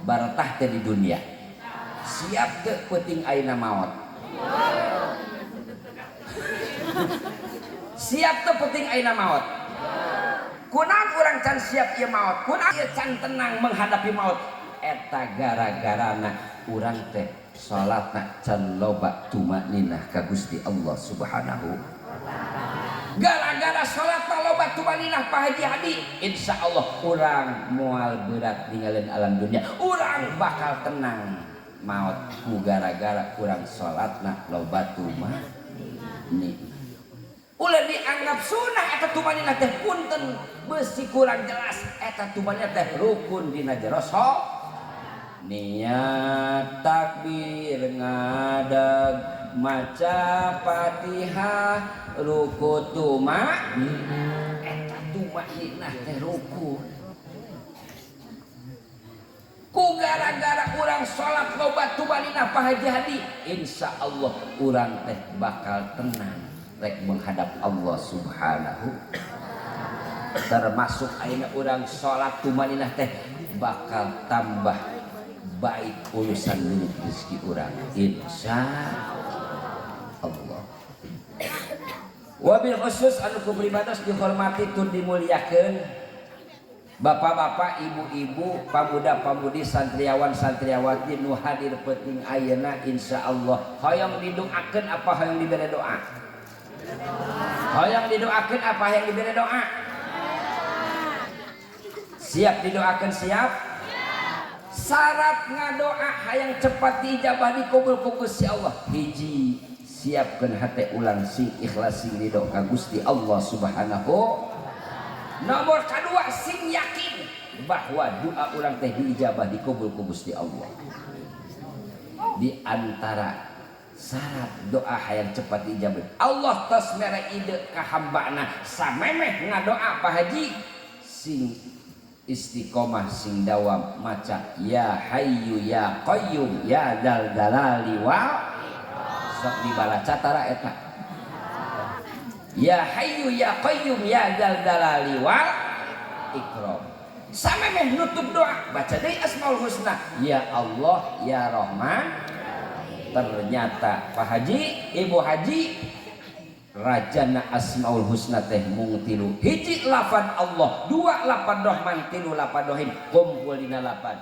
baretah teh di dunia. Siap teu peuting ayeuna maot. Siap teu peuting ayeuna maot. Kunaon urang can siap ieu maot? Kunaon ieu can tenang menghadapi maot? Eta gara-garana urang teh salatna can loba tumaninah ka Gusti Allah Subhanahu. Gara-gara salat loba tumaninah Pak Haji Hadi, insya Allah urang moal berat ninggalin alam dunia, urang bakal tenang maot ku gara-gara urang salatna loba tumaninah. Ulah dianggap sunah eta tumaninah teh punten beusi kurang jelas eta tumaninah teh rukun dina jero niat takbir ngadeg maca Fatihah ruku tumaninah eta tumaninah teh rukun. Ku gara-gara urang salat loba tumaninah Pak Haji Hadi, insya Allah urang teh bakal tenang rek menghadap Allah Subhanahu. Termasuk ayeuna urang salat tumaninah teh bakal tambah baik urusan milik rezeki urang insya Allah. Wabil khusus anu ku pribados dihormati tur dimuliakeun bapak-bapak, ibu-ibu, pamuda-pamudi, santriawan, santriawati nu hadir peuting ayeuna insya Allah hoyong didoakeun apa hoyong dibere doa? Hoyong didoakeun apa hoyong dibere doa? Siap didoakeun siap? Syarat ngadoa hayang cepat diijabah dikabul ku Gusti Allah hiji siapkeun hate ulang sing ikhlas sing ridho ka Gusti Allah Subhanahu. Nomor kedua sing yakin bahwa doa urang teh diijabah dikabul ku Gusti Allah. Di antara syarat doa hayang cepat diijabah Allah tos mere ide ka hambana samemeh ngadoa Pak Haji sing istiqomah sing dawam maca ya hayyu ya qayyum ya dzal jalali wal sok dibalaca tara eta ya hayyu ya qayyum ya dzal jalali wal ikram. Samemeh nutup doa baca deui asmaul husna ya Allah ya Rahman. Ternyata Pak Haji, Ibu Haji, rajana asmaul husna teh mung tilu hiji lafad Allah, dua lafad Rahman, tilu lafad Rahim, kumpul dina lafad.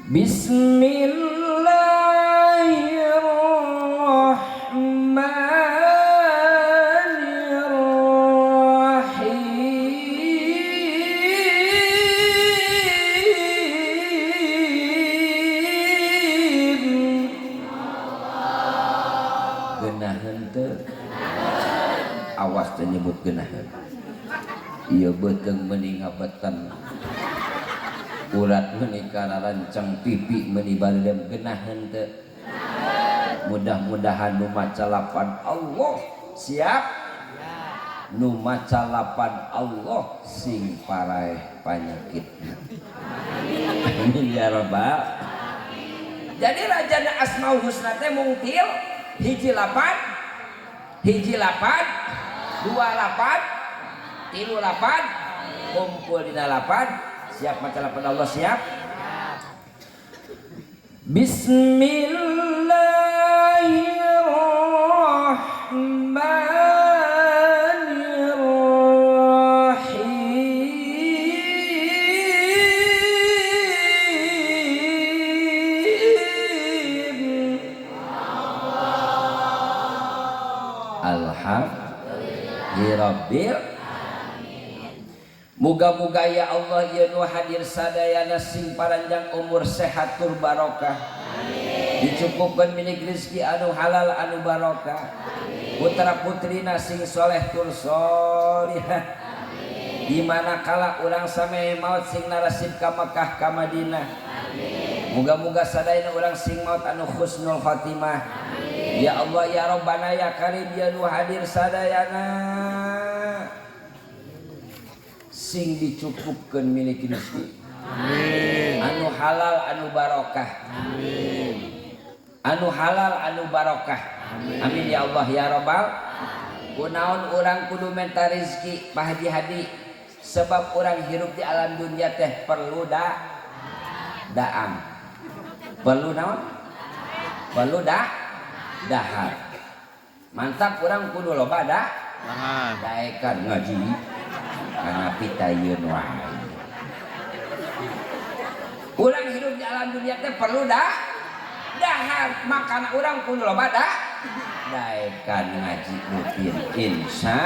Bismillahirrahmanirrahim. Geunaheun teu? Awas teu nyebut geunaheun. Ieu beuteung meuni ngabetan. Urat meuni kararancang, pipi meuni baleudem, geunaheun teu? Mudah-mudahan nu maca lapan Allah siap. Nu maca lapan Allah sing paraeh panyakitna. Amin ya rabbal. Jadi rajana asmaul husna teh mung til hiji lapan, hiji lapan, dua lapan, tilu lapan, kumpul dina lapan. Siap maca lapan Allah siap? Bismillahirrahmanirrahim. Rabbil. Muga-muga ya Allah ieu nu hadir sadayana sing paranjang umur, sehat tur barokah, dicukupkeun milik rezeki anu halal anu barokah, putra putrina sing soleh tur solihah, di mana kala urang sampe maut sing narasib ka Mekah, ka Madinah. Muga-muga sadayana urang sing maut anu husnul khatimah. Ya Allah, ya Rabbana, ya Karim, ya nu hadir sadayana sing dicukupkeun milik rezeki Amin. Anu halal anu barokah. Amin. Anu halal anu barokah. Amin ya Allah ya Rabbal. Kunaon urang kudu menta rezeki, Pak Haji Hadi? Sebab urang hirup di alam dunia teh perlu daang, perlu naon, perlu dahar. Mantap, urang kudu loba Dahar. Daekan ngaji karena pitayeun wae. Urang hidup di alam dunia teh perlu dahar, makana urang kudu loba daekan ngaji rutin. Insya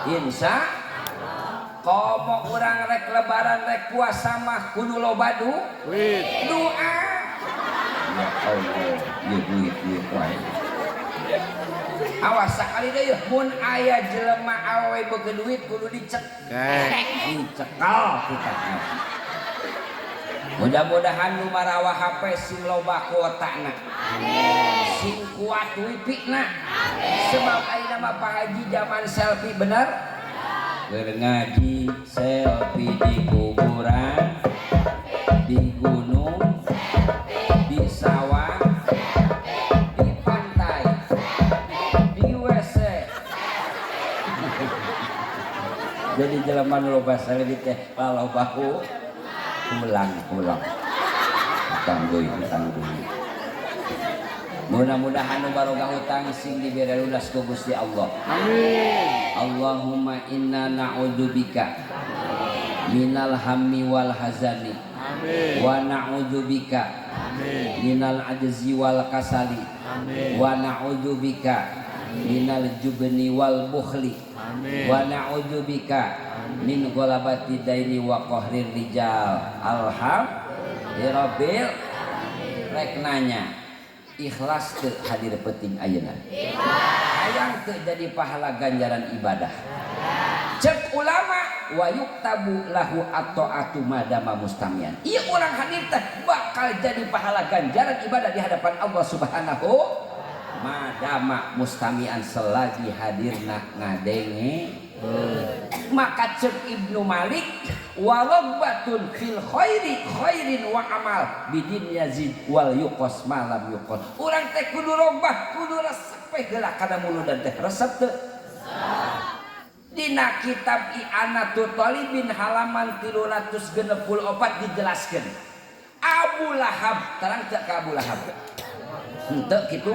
insya komo urang rek Lebaran, rek puasa mah kudu loba Duit. Doa. Ya Allah, ya duit duit wae. Awas sakali deui, mun aya jelema awewe beukeun duit kudu dicek Cek. Dicekal kita. Mudah-mudahan nu marawa HP sing loba kuotana, sing kuat wifi na, sebab ayeuna mah, Pak Haji, zaman selfie. Bener? Keur ngaji selfie, di kuburan, di gunung, di sawah, di pantai, di WC. Jadi jelema nu loba selfie teh loba pulang-pulang, hutang deui, hutang deui. Mudah-mudahan nu baroga hutang sing dibere lunas ku Gusti Allah. Amin. Allahumma inna na'udzubika minal hammi wal hazani Amin. wa na'udzubika Amin. minal ajzi wal kasali Amin. wa na'udzubika minal jubni wal bukhli Amin. wa na'udzubika min ghalabati daini wa qahrir rijal. Alhamdulillah. Rek nanya, ikhlas teu hadir penting ayeuna? Hayang teu jadi pahala ganjaran ibadah? Cek ulama, wa yuktabu lahu at-ta'atu madama mustamian. Ieu urang hadir teh bakal jadi pahala ganjaran ibadah di hadapan Allah Subhanahu madama mustamian, selagi hadirna ngadenge. Maka cek Ibnu Malik, waragbatun fil khairi khairin wa amal bidin yazid wal yuqos malam yuqos. Urang teh kudu rogbah, kudu resep heula kana muludan teh. Resep teu? Dina kitab I'anatul Talibin halaman 364 dijelaskan Abu Lahab. Terang teu ka Abu Lahab? Henteu kitu.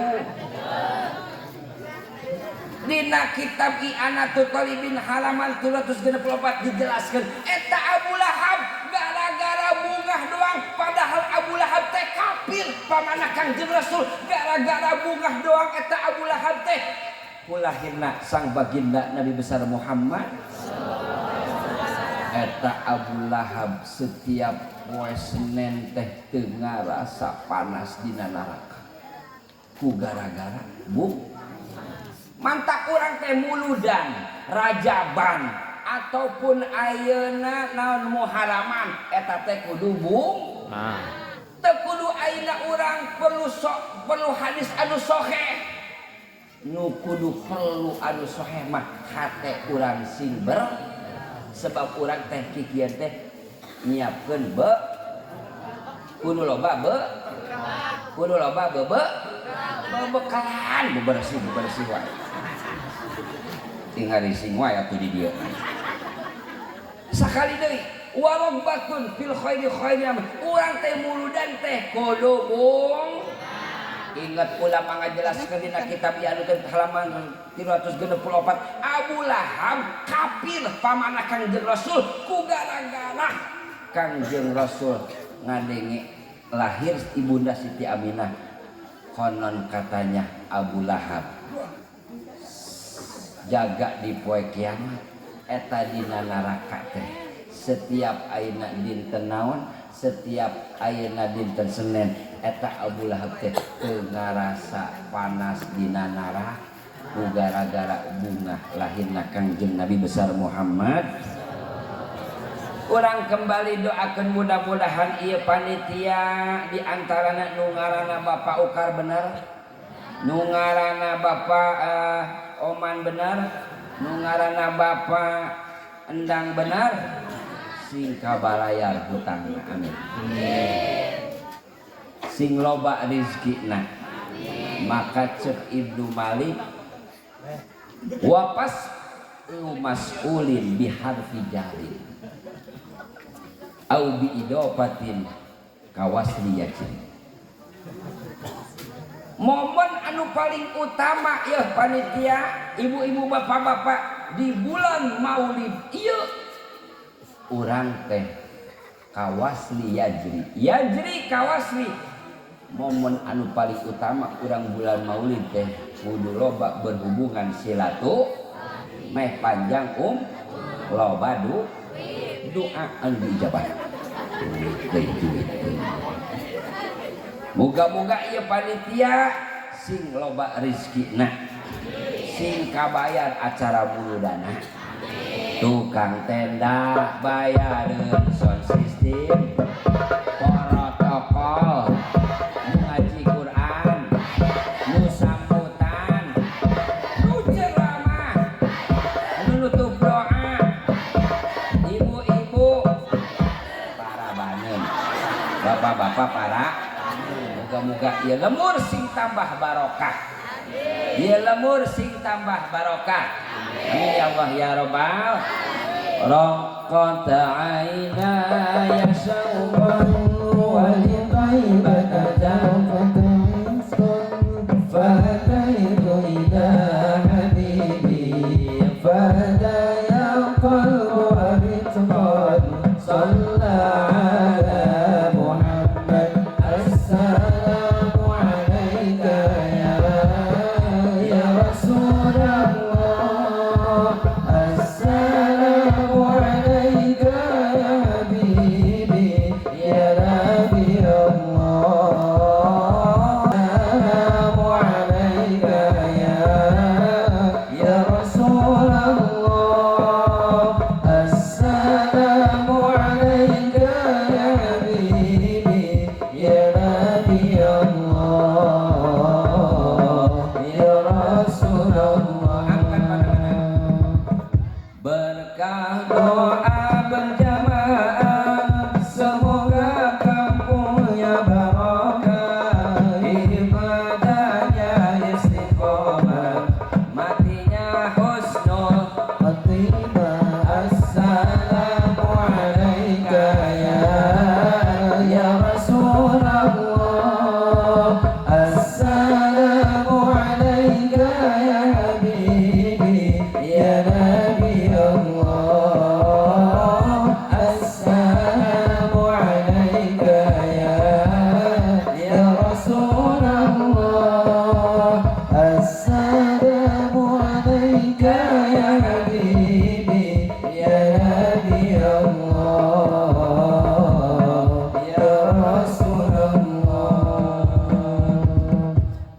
Dina kitab I'anatul Talibin halaman 364 dijelaskan eta Abu Lahab gara-gara bungah doang, padahal Abu Lahab teh kafir, pamana Kangjeng Rasul. Gara-gara bungah doang eta Abu Lahab teh kulahirna sang baginda Nabi besar Muhammad. Eta Abu Lahab setiap poe Senin teh teu ngarasa panas dina neraka ku gara-gara bu. Mantak urang teh muludan, rajaban, ataupun ayeuna naon, muharaman, eta teh kudu bung Nah. teu kudu ayeuna urang perlu sok perlu hadis anu soheh. Nu kudu perlu anu soheh mah hate urang sing ber, sebab urang teh kikian teh nyiapkeun be kudu loba be kudu loba be be bebekalan, bebersih bebersih wae, tinggal sing wae atuh di dieu. Sakali deui, waragbatun fil khairi khairin. Urang teh muludan teh kudu bung. Ingat, ulama ngajelaskeun dina kitab I'anatul halaman 364, Abu Lahab kafir, pamana Kangjeng Rasul. Ku gara-gara Kangjeng Rasul ngadenge lahir ibunda Siti Aminah, konon katanya Abu Lahab Jaga di poe kiamat eta dina neraka teh. Setiap ayeuna dinten naon, setiap ayeuna dinten Senin, eta Abu Lahab teh teu ngarasa panas dina neraka ku gara-gara bungah lahirna Kangjeng Nabi besar Muhammad. Urang kembali doakan, mudah-mudahan ieu panitia di antarana nu ngaranna Bapak Ukar bener, nu ngaranna Bapak Oman bener, nu ngaranna Bapak Endang bener, sing kabalayar hutangna, amin, sing loba rizkina. Maka cek Ibnu Malik, wapas lu mas'ulin biharfi jarin au bi idofatin kawasli yajri. Momen anu paling utama ya panitia, ibu-ibu, bapak-bapak, di bulan Maulid ieu urang teh kawasli yajri, yajri kawasli. Momen anu paling utama urang bulan Maulid teh kudu loba berhubungan silatu meh panjang loba doa anu diijabah, duit deui, duit deui. Moga-moga ieu panitia sing loba rezekina, sing kabayar acara muludana, tukang tenda bayareun, sound system, protokol, nu ngaji Quran, nu sambutan, nu ceramah, nu nutup doa, ibu-ibu para banen, bapak-bapak para. Moga-moga ieu lembur sing tambah barokah, ieu lembur sing tambah barokah, amin ya Allah ya robbal. Raqat aina ya syauqan ولطيبة ذوقة مسك فأتيت إلى حبيبي فهدى يا قلب رتقا صلى على محمد. السلام عليك يا رسول الله، السلام عليك يا حبيبي يا نبي الله، السلام عليك يا رسول الله، السلام عليك يا حبيبي يا نبي الله يا رسول الله. Angkat pandangan. Berkah doa berjamaah, semoga kampungnya barokah, ibadahnya istiqomah, matinya husnul khatimah. Assalamu alaika ya Rasulullah, assalamu alaika ya habibi ya Nabi Allah, assalamu alaika ya Rasulullah, assalamu alaika ya habibi ya Nabi Allah ya Rasulullah.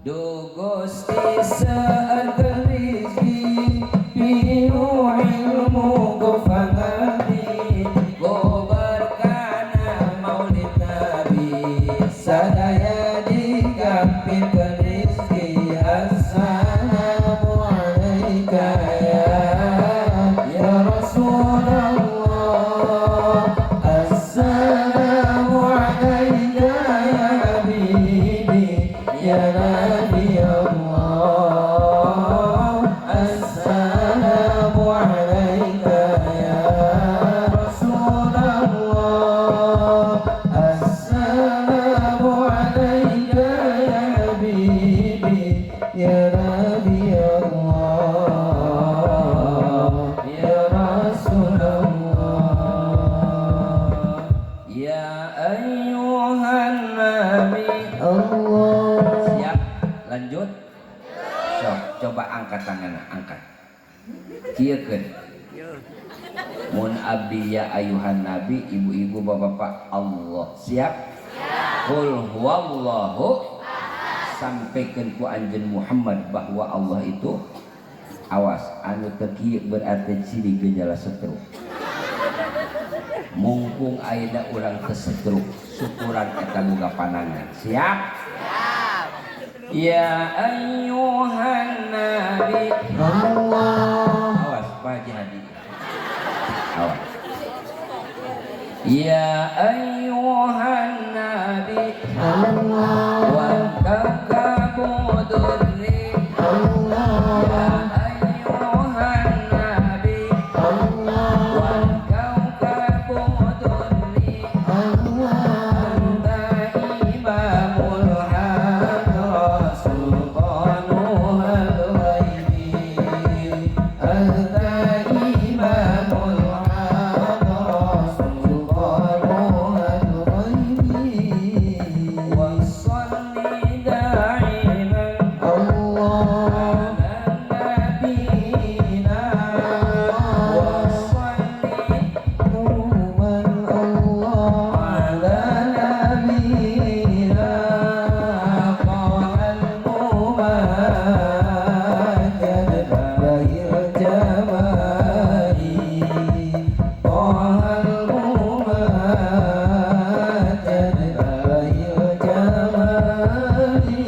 Duh Gusti, seueurkeun rizki, pinuh ilmu ku pangerti, ku berkahna maulid Nabi, sadaya dikampirkeun rizki. Assalamu alaika ya Rasulullah, assalamu alaika ya habibi ya Nabi Allah, assalamu alaika ya Rasulullah, assalamu alaika ya habibi ya Nabi Allah ya Rasulullah. Ya ayyuhan nabi. Allah. Siap, lanjut. Sok, coba angkat tangan, angkat. Kieukeun mun abdi ya ayuhan nabi, ibu-ibu, bapak-bapak, Allah siap. Qul huwallahu, sampaikan ku anjeun Muhammad bahwa Allah itu, awas anu teu kieu berarti ciri gejala stroke. Mumpung ayeuna urang teu stroke, syukuran eta boga panangan. Siap? Ya ayyuhan nabi. Allah. Awas Pak Haji Hadi, awas. Ya ayyuhan nabi. Allah. Wal kawkabu durri. Allah. Ya ayyuhan nabi. Allah. Wal kawkabu durri. Allah. Anta imamul hadra sultanuhal ghaibi. Anta imamul hadra sultanuhal ghaibi. Wa salli da'iman Allah. ala nabiyina wa salli Numan Allah ala nabiyina qawal mumajjad bahil jamali Tohal mumajjad bahil jamali.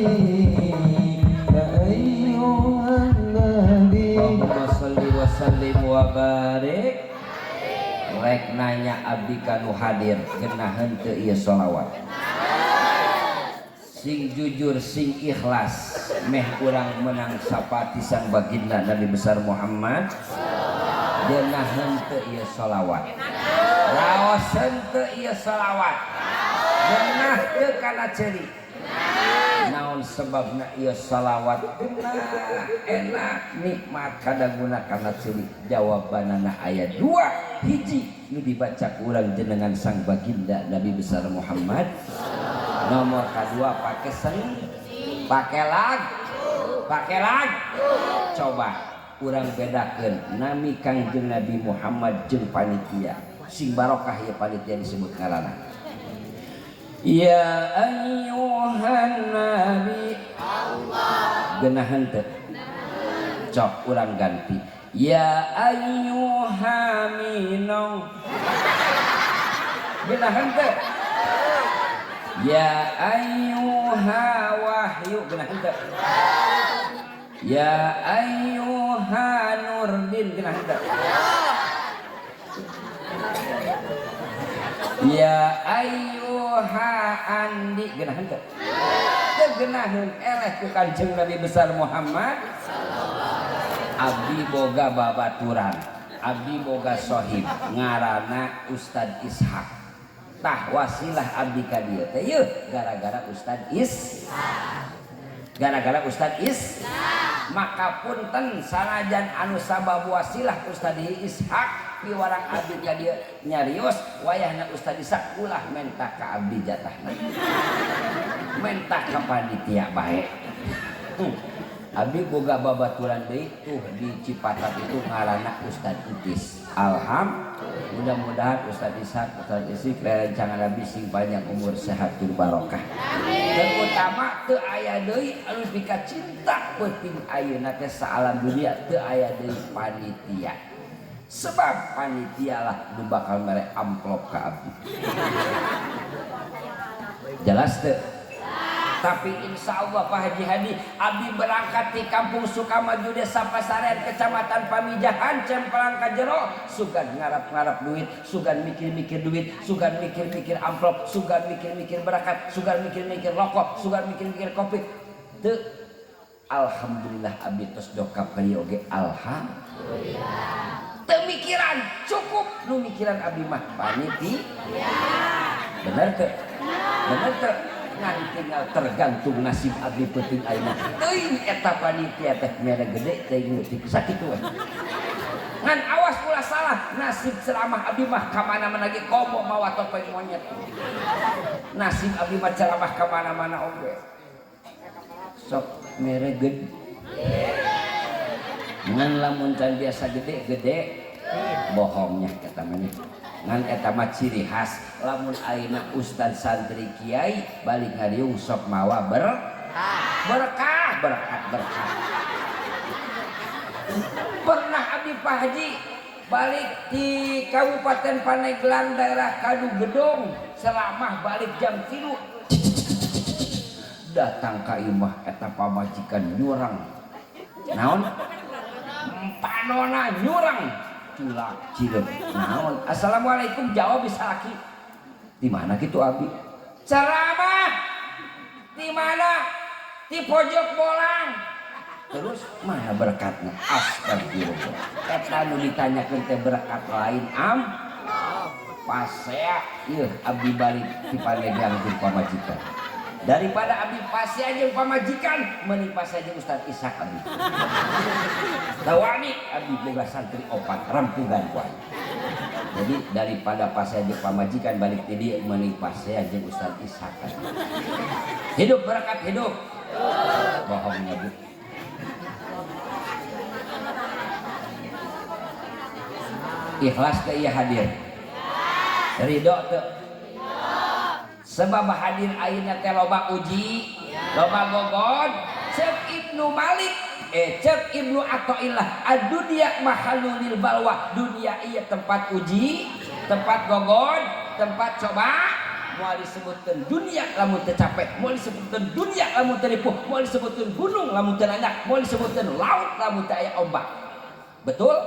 Ya ayyuhan nabi. Allahumma salli wa sallim wa barik. Rek nanya abdi kanu hadir, genaheun teu ieu sholawat? Sing jujur, sing ikhlas, meh urang menang sapati sang baginda Nabi besar Muhammad. Genaheun teu ieu sholawat? Raoseun teu ieu sholawat? Genah teu kana ceuli? Naon sebabna ieu sholawat genah, enak, nikmat kadanguna kana ceuli? Jawabanana aya dua. Hiji, nu dibaca ku urang jenengan sang baginda Nabi besar Muhammad. Nomor kedua, pakai sen, pakai lag, pakai lag. Coba urang bedakeun nami Kangjeng Nabi Muhammad jeung panitia. Sing barokah ya panitia disebut ngaranna. Ya ayyuhan nabi. Allah. Genahan teu? Cok urang ganti. Ya ayyuha minong. Genahan teu? Ya ayyuha wahyu. Genahan teu? Ya ayyuha nurdin. Genahan teu? Ya ayyuha andi. Genahan teu? Teu genaheun eleh ku Kanjeng Nabi besar Muhammad. Abdi boga babaturan, abdi boga sohib ngaranna Ustad Ishak. Tah wasilah abdi ka dieu teh yeuh gara-gara Ustad Is, gara-gara Ustad Is. Maka punten sanajan anu sabab wasilah Ustad Ishak piwarang abdi ka dieu nyarios, wayahna Ustad Ishak ulah menta ka abdi jatahna, menta ka panitia bae. Abdi boga babaturan deui tuh di Cipatat itu ngaranna Ustad Itis. Alhamdulillah, mudah-mudahan Ustad Ishak, Ustad Isik rerencangan abdi sing panjang umur, sehat tur barokah. Terutama teu aya deui anu pika cinta peuting ayeuna teh saalam dunia teu aya deui panitia. Sebab panitia lah nu bakal mere amplop ka abdi. Jelas teu? Tapi insya Allah Pak Haji Hadi, abdi berangkat di kampung Sukamaju, Desa Pasaren, Kecamatan Pamijahan, Cemplang Kajero, sugan ngarap-ngarap duit, sugan mikir-mikir duit, sugan mikir-mikir amplop, sugan mikir-mikir berangkat, sugan mikir-mikir rokok, sugan mikir-mikir kopi. Teu, alhamdulillah abdi tos dokap ka dieu oge, alhamdulillah. Teu mikiran, cukup nu mikiran abdi mah panitia. Bener teu? Bener teu? Ngan tinggal tergantung nasib abdi peuting ayeuna. Teuing eta panitia teh mere gede teuing leutik, sakitu we. Ngan awas ulah salah, nasib ceramah abdi mah ka mana-mana ge komo mawa topeng monyet. Nasib abdi mah ceramah ka mana-mana oge. Sok mere gede. Ngan lamun can biasa gede-gede bohongnya eta mah. Ngan eta mah ciri khas lamun ayeuna ustad santri kiai balik ngariung sok mawa berkah berkat berkah. Pernah abdi Pak Haji balik di Kabupaten Pandeglang daerah Kadu Gedong ceramah balik jam 3 datang ka imah eta pamajikan nyurang naon panona nyurang culak cileuk naon assalamualaikum jawab bisa laki di mana gitu abi ceramah di mana di pojok bolang. Terus mana berkatnya? Astagfirullah. Eta nu ditanyakeun teh berkat lain am pasea ieu abdi balik ti Pandeglang jeung pamajikan. Daripada abdi pasea jeung pamajikan mending pasea jeung Ustaz Ishak abdi. Tawani abdi boga santri opat rampungan ku aing. Jadi daripada pasea jeung pamajikan balik ti dieu mending pasea jeung Ustaz Ishak. Hidup berkat hidup. Bohongnya Bu. Ikhlas ke iya hadir ridho teu sebab hadir ayeuna teh loba uji loba gogod. Cek Ibnu Malik cek Ibnu Athaillah ad-dunya mahalulil balwa, dunia ieu tempat uji, tempat gogod, tempat coba. Moal disebutkeun dunia lamun teu capek, moal disebutkeun dunia lamun teu ripuh, moal disebutkeun gunung lamun teu nanjak, moal disebutkeun laut lamun teu aya ombak. Betul?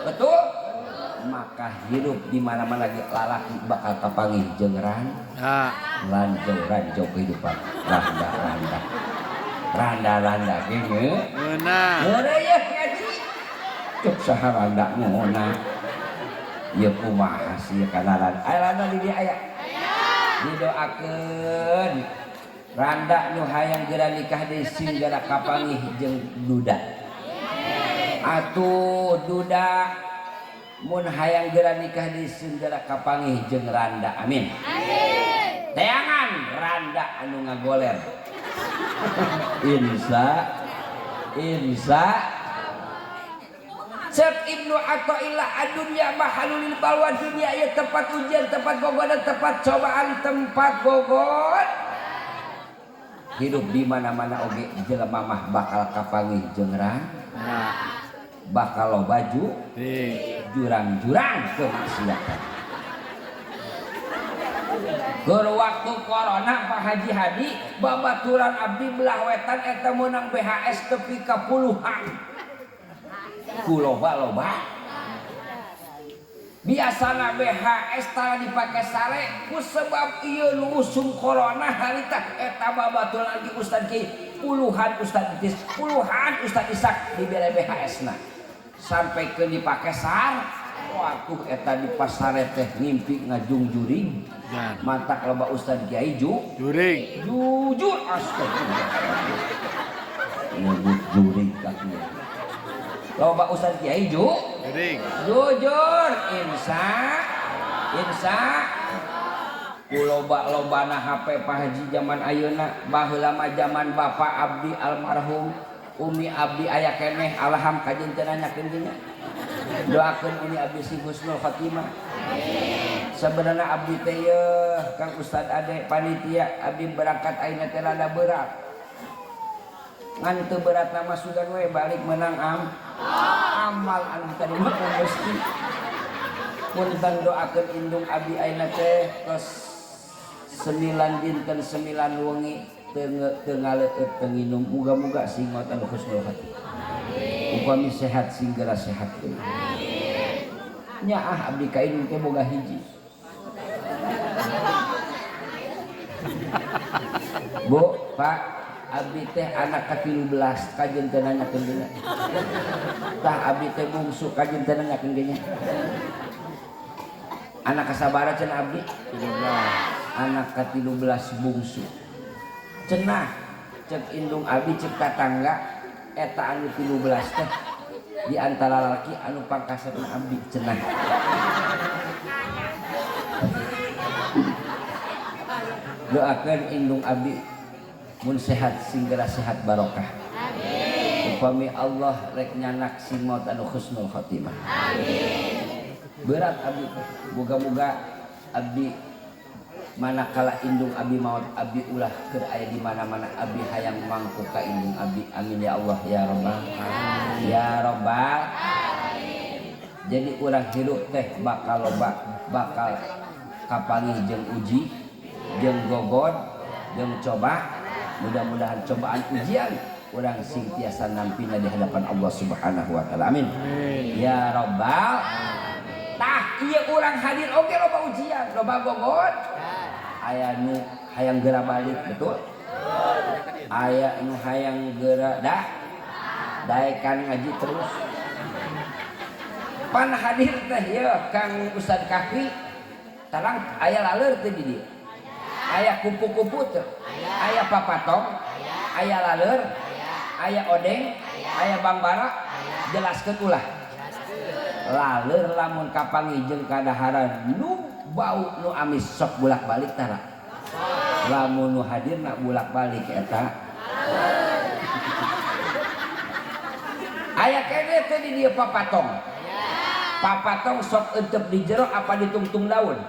Betul? Maka hirup di mana-mana lagi lalaki bakal kapanggih jeung ranjau kehidupan randa randa randa randa gini ngeunah ya ngaji cuk saha randa ngeunah ieu kumaha sih kana randa aya randa di dieu aya didoakeun randa nu hayang geura nikah deui sing geura kapanggih jeung duda atuh duda mun hayang geura nikah di sing geura kapanggih jeung randa amin. Amin. Teangan randa anu ngagoler. Insya insya cek Ibnu Athaillah adunya mahalulil balwa, dunia ieu tempat ujian, tempat gogodan, tempat cobaan, tempat gogod. Hidup di mana-mana oge jelema mah bakal kapanggih jeung randa, bakal loba jurang-jurang kemaksiatan. Keur waktu corona Pak Haji Hadi babaturan abdi belah wetan eta meunang BHS tepi ka puluhan. Ku loba-loba. Biasana BHS tara dipake sare ku sebab ieu nu usum corona harita eta babaturan abdi Ustad Ki puluhan Ustad Itis, puluhan Ustad Ishak dibere BHS-na. Sampai ke dipake sar waktu eta di pasare teh ngimpi ngajungjuring matak loba ustad kiai juring jujur astagfirullah nyebut juring ka kiai loba ustad kiai juring jujur insya insya ku loba-lobana HP Pak Haji zaman ayeuna baheula mah zaman bapak abdi almarhum Umi abdi aya keneh alham kajen teu nanyakeun ge nya. Doakeun Umi abdi sing husnul khotimah. Sebenarnya abdi teh yeuh Kang Ustad Ade panitia abdi berangkat ayeuna teh rada berat. Ngan teu berat mah sugan we balik menang amal anu tadi mah mesti. Punten doakeun indung abdi ayeuna teh tos 9 dinten 9 wengi teu ngaleueut teu nginum muga-muga sing maot anu husnul khotimah. Upami sehat sing geura sehat deui. Amin. Nyaah abdi ka indung teh boga hiji. Bu, Pak, abdi teh anak ka-13 kajen teu nanyakeun ge nya. Tah abdi teh bungsu kajen teu nanyakeun ge nya. Anak kasabaraha cenah abdi? 13. Anak ka-13 bungsu. Cenah cek indung abdi cek tatangga eta anu 13 teh di antara lalaki anu pangkasepna abdi cenah. Doakeun indung abdi mun sehat sing geura sehat barokah. Amin. Upami Allah rek nyanak sing maut anu husnul khotimah. Amin. Berat abdi teh. Moga-moga abdi manakala indung abdi maut abdi ulah keur aya di mana-mana abdi hayang mangku ka indung abdi. Amin ya Allah ya Rabbal ya Rabbal. Jadi urang hirup teh bakal loba bakal kapanggih jeung uji jeung gogod jeung coba. Mudah-mudahan cobaan ujian urang sing tiasa nampina di hadapan Allah Subhanahu wa taala. Amin. Ya Rabbal. Tah ieu urang hadir oge loba ujian, loba gogod. Aya nu hayang geura balik, betul? Aya nu hayang geura dah daekan ngaji terus. Pan hadir teh ieu Kang Ustad Kahfi tarang aya laleur teh di dieu. Aya kupu-kupu teh, aya papatong, aya laleur, aya odeng, aya bangbara, jelaskeun ulah. Laleur lamun kapanggih jeung kadaharan nu bau nu amis sok bolak-balik tara. Lamun nu hadirna bolak-balik eta. Aya keneh teh di dieu papatong. Papatong sok entep di jero apa ditungtung daun?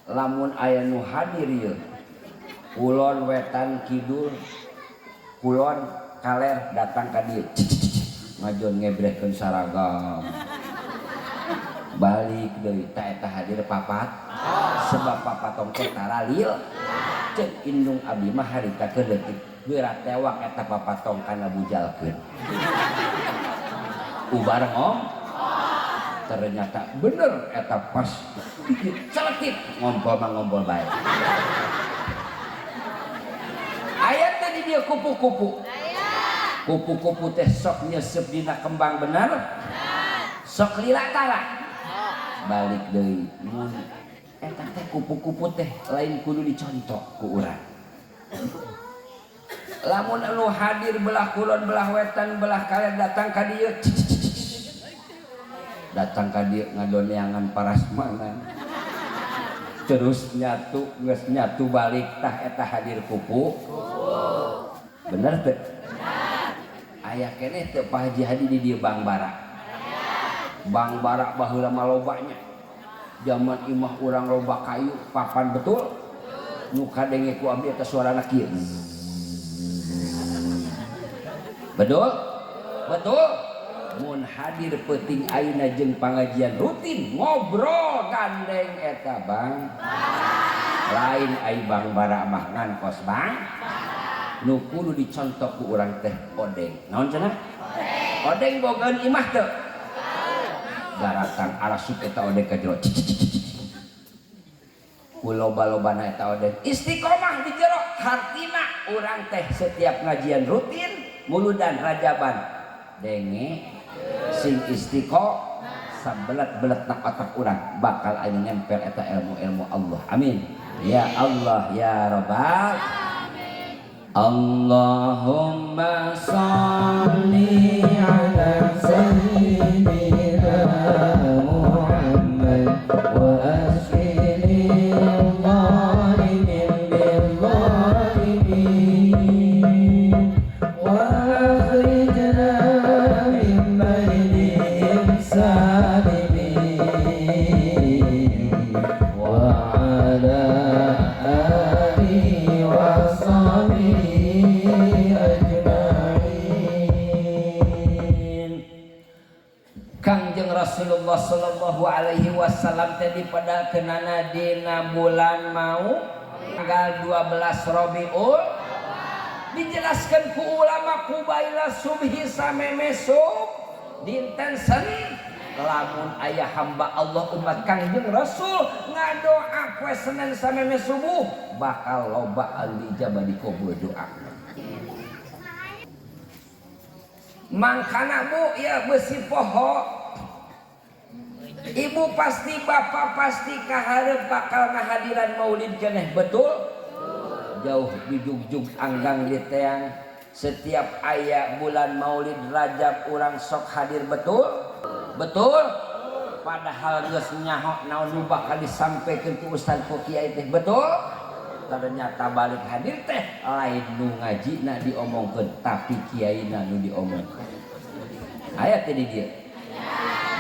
Lamun aya nu hadir ieu kulon wetan kidul kulon kaler datang ka dieu ngajon ngebrehkeun saragam balik deui ta eta hadir papat sebab papatong teh taralil ceuk indung abdi mah harita keur leutik geura tewak eta papatong kana bujalkeun ubar ngom ternyata bener eta pas celetit ngompol mah ngompol bae. Aya teh di dieu kupu-kupu. Kupu-kupu teh sok nyesep dina kembang bener? Sok lila tara. Balik deui mun eta teh kupu-kupu teh lain kudu dicontok ku urang. Lamun anu hadir belah kulon belah wetan belah kaler datang ka dieu datang ka dieu ngadoneangan parasmanan terus nyatu geus nyatu balik tah eta hadir kupu bener teu aya keneh teu Pak Haji Hadi di dieu Bangbara. Bangbara baheula mah lobanya zaman imah urang loba kayu papan betul nu kadenge ku abdi eta suarana kieu betul betul. Mun hadir peuting ayeuna jeung pangajian rutin ngobrol gandeng eta bang lain ai Bangbara mah ngan kos bang nu kudu dicontok ku urang teh odeng naon cenah odeng bogaeun imah teu garatang arasup eta odeng ka jero ku loba-lobana eta odeng istiqomah di jero hartina urang teh setiap ngajian rutin muludan rajaban denge sing istiqomah sabelet-belet na otak urang bakal aya nempel eta ilmu-ilmu Allah. Amin ya Allah ya Rabbal. Allahumma sholli ala sayyidina Muhammad wa asfili dhalimin bil dhalimin wa akhrijna min bainihim salimin wa ala alihi wa sahbihi ajma'in. Kangjeng Rasulullah sallallahu alaihi wasallam tadi pada kenana dina bulan mau tanggal 12 Rabiul dijelaskan ku ulama kubaila subhi sameme sub dinten Senin lamun aya hamba Allah umat Kangjeng Rasul ngadoa poe Senin sameme subuh bakal loba al-ijabah dikabul doa. Mangkana bu ya besi poho ibu pasti bapak pasti kaharep bakal ngahadiran maulid keneh betul jauh dijugjug anggang di teang setiap aya bulan maulid Rajab urang sok hadir betul betul padahal geus nyaho naon nu bakal disampaikan ku ustad ku kiai teh betul ternyata balik hadir teh Lain nu ngajina diomongkeun, tapi kiaina nu diomongkeun. Aya teh di dieu.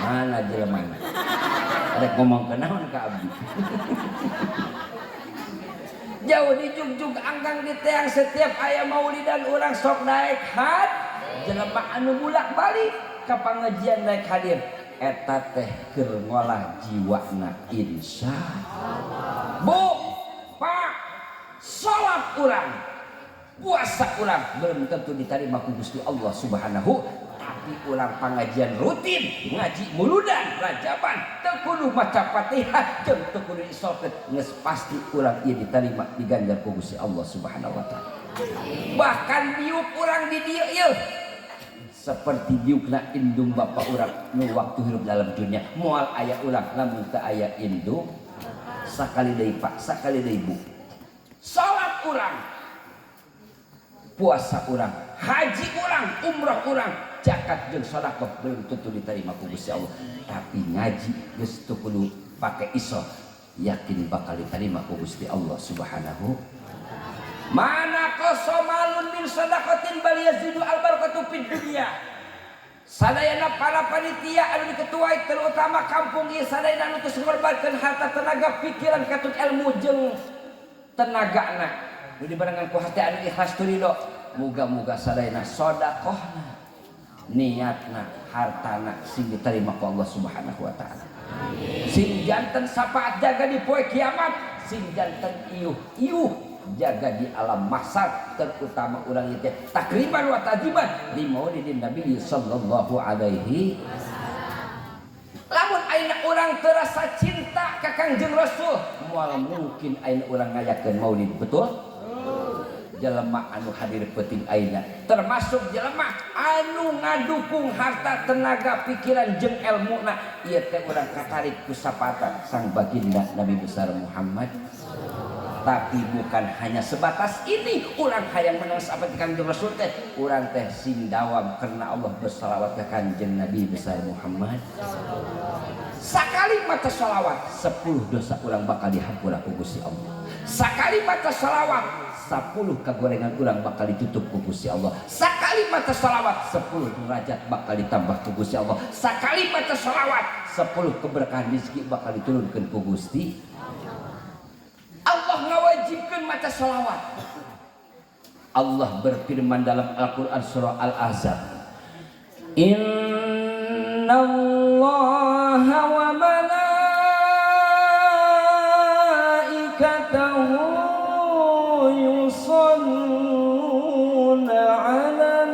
Mana jelemana? Rek ngomongkeun naon ka abdi? Jauh dijugjug anggang di teang setiap aya maulidan urang sok naik had jelema anu bulak-balik ka pangajian naik hadir eta teh keur ngolah jiwana insya Allah. Bu, Pak, salat urang, puasa urang belum tentu diterima ku Gusti Allah Subhanahu, tapi urang pangajian rutin ngaji muludan rajaban teu kudu maca Fatihah jeung teu kudu disolkeun geus pasti urang ieu diterima diganjar ku Gusti Allah Subhanahu wa taala. Bahkan diuk urang di dieu ieu seperti diukna indung bapa urang nu waktu hidup dalam dunia, moal aya urang lamun teu aya indung. Sakali deui Pak, sakali deui Bu, salat urang, puasa urang, haji urang, umroh urang, zakat jeung sedekah belum tentu diterima ku Gusti Allah, tapi ngaji geus teu kudu pake iso yakin bakal diterima ku Gusti Allah Subhanahu. Mana qasamalun min sadaqatin bal yazidu al barakatu fid dunya. Sadayana para panitia anu diketuai terutama kampung ieu sadayana anu tos ngorbankeun harta, tenaga, pikiran, katut ilmu jeung tenagana nu dibarengan ku hati anu ikhlas turido, muga-muga sadayana sedekahna, niatna, hartana sing diterima ku Allah Subhanahu wa taala. Sing janten syafaat jaga di poe kiamat, sing janten iuh-iuh jaga di alam mahsyar, terutama urang ieu teh takriman wa ta'ziman li maulidin Nabi sallallahu alaihi wasallam. Lamun ayeuna urang terasa cinta ka Kangjeng Rasul, moal mungkin ayeuna urang ngayakeun maulid, betul? Jelema anu hadir penting ayeuna termasuk jelema anu ngadukung harta, tenaga, pikiran jeung elmuna ieu teh urang katarik ku sapata sang baginda Nabi besar Muhammad. Tapi bukan hanya sebatas ini, urang hayang menang sahabat Kangjeng Rasul teh urang teh sing dawam karena Allah bersalawat ke Kangjeng Nabi besar Muhammad. Sakali maca salawat 10 dosa urang bakal dihampura ku Gusti Allah. Sakali maca salawat 10 kagorengan urang bakal ditutup ku Gusti Allah. Sakali maca salawat 10 derajat bakal ditambah ku Gusti Allah. Sakali maca salawat 10 keberkahan rezeki bakal diturunkan ku Gusti Allah. Ngawajibkeun maca salawat. Allah berfirman dalam Al-Quran surah Al-Ahzab, Innallaha wa malaikatahu yusalluna 'alan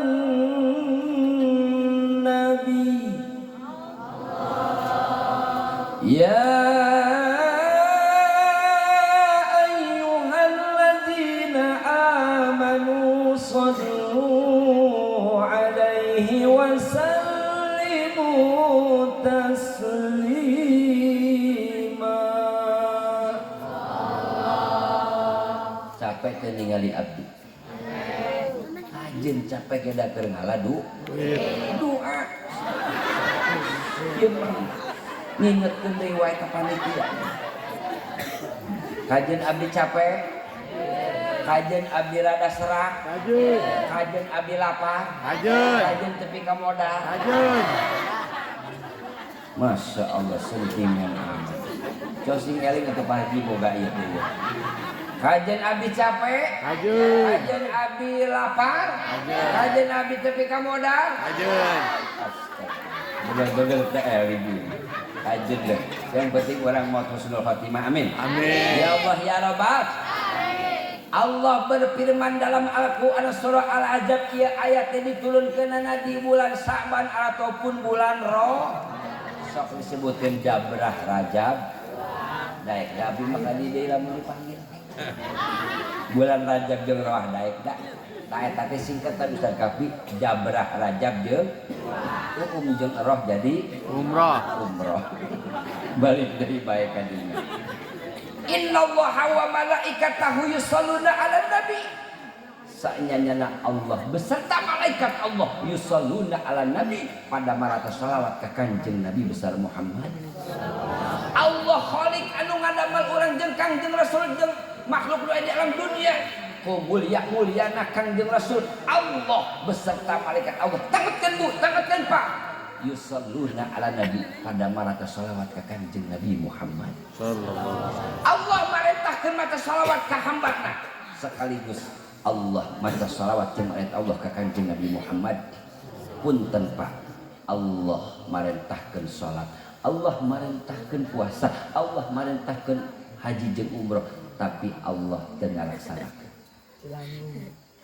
nabi ya ayyuhalladzina amanu sallu 'alaihi wa sallimu taslima. Capek teh ningali abdi. Ajeun capek ge da keur ngaladu doa. Ieu mah ngingetkeun deui wae ka panitia. Kajeun abdi capek, kajeun abdi rada serak, Kajeun. kajeun abdi lapar, Kajeun. kajeun tepi ka modal. Kajeun. Masya Allah, sentimen amat. Cosing eling atau Pak Haji boga ieu teh ieu. Kajeun abdi capek, Kajeun. kajeun abdi lapar, Kajeun. kajeun abdi tepi ka modal. Kajeun. Astaga. Bener-bener teh eling. Kajeun deh. Yang penting orang mau husnul khotimah. Amin. Amin. Ya Allah ya Rabbal. Allah berfirman dalam Al-Quran surah Al-Ahzab, ieu ayat ini diturunkeunana di bulan Sa'ban ataupun bulan Ro. Sok disebutkeun Jabrah Rajab. Daek da abdi mah kali deui lamun dipanggil. Bulan Rajab jeung Roah daek da. Tah eta teh singkatan Ustaz Kafi, Jabrah Rajab jeung Uum jeung Roh jadi Umroh. Umroh. Balik deui bae ka dinya. Innallaha wa malaikatahu yusholluna 'alan nabi. Sanyanyana Allah beserta malaikat Allah yusholluna 'alan nabi pada marata salawat ka Kanjeng Nabi besar Muhammad. Allah Khalik anu ngadamel urang jeung Kangjeng Rasul jeung makhluk nu aya di alam dunia. Ku mulia-muliana Kangjeng Rasul, Allah beserta malaikat Allah, tangetkeun Bu, tangetkeun Pak, yusalluna ala nabi, pada marata sholawat ka Kangjeng Nabi Muhammad. Sallallahu. Allah marentahkeun maca sholawat ka hambana, sekaligus Allah maca sholawat jeung malaikat Allah ka Kangjeng Nabi Muhammad. Punten Pak, Allah marentahkeun salat, Allah marentahkeun puasa, Allah marentahkeun haji jeung umroh, tapi Allah teu ngalaksanakeun.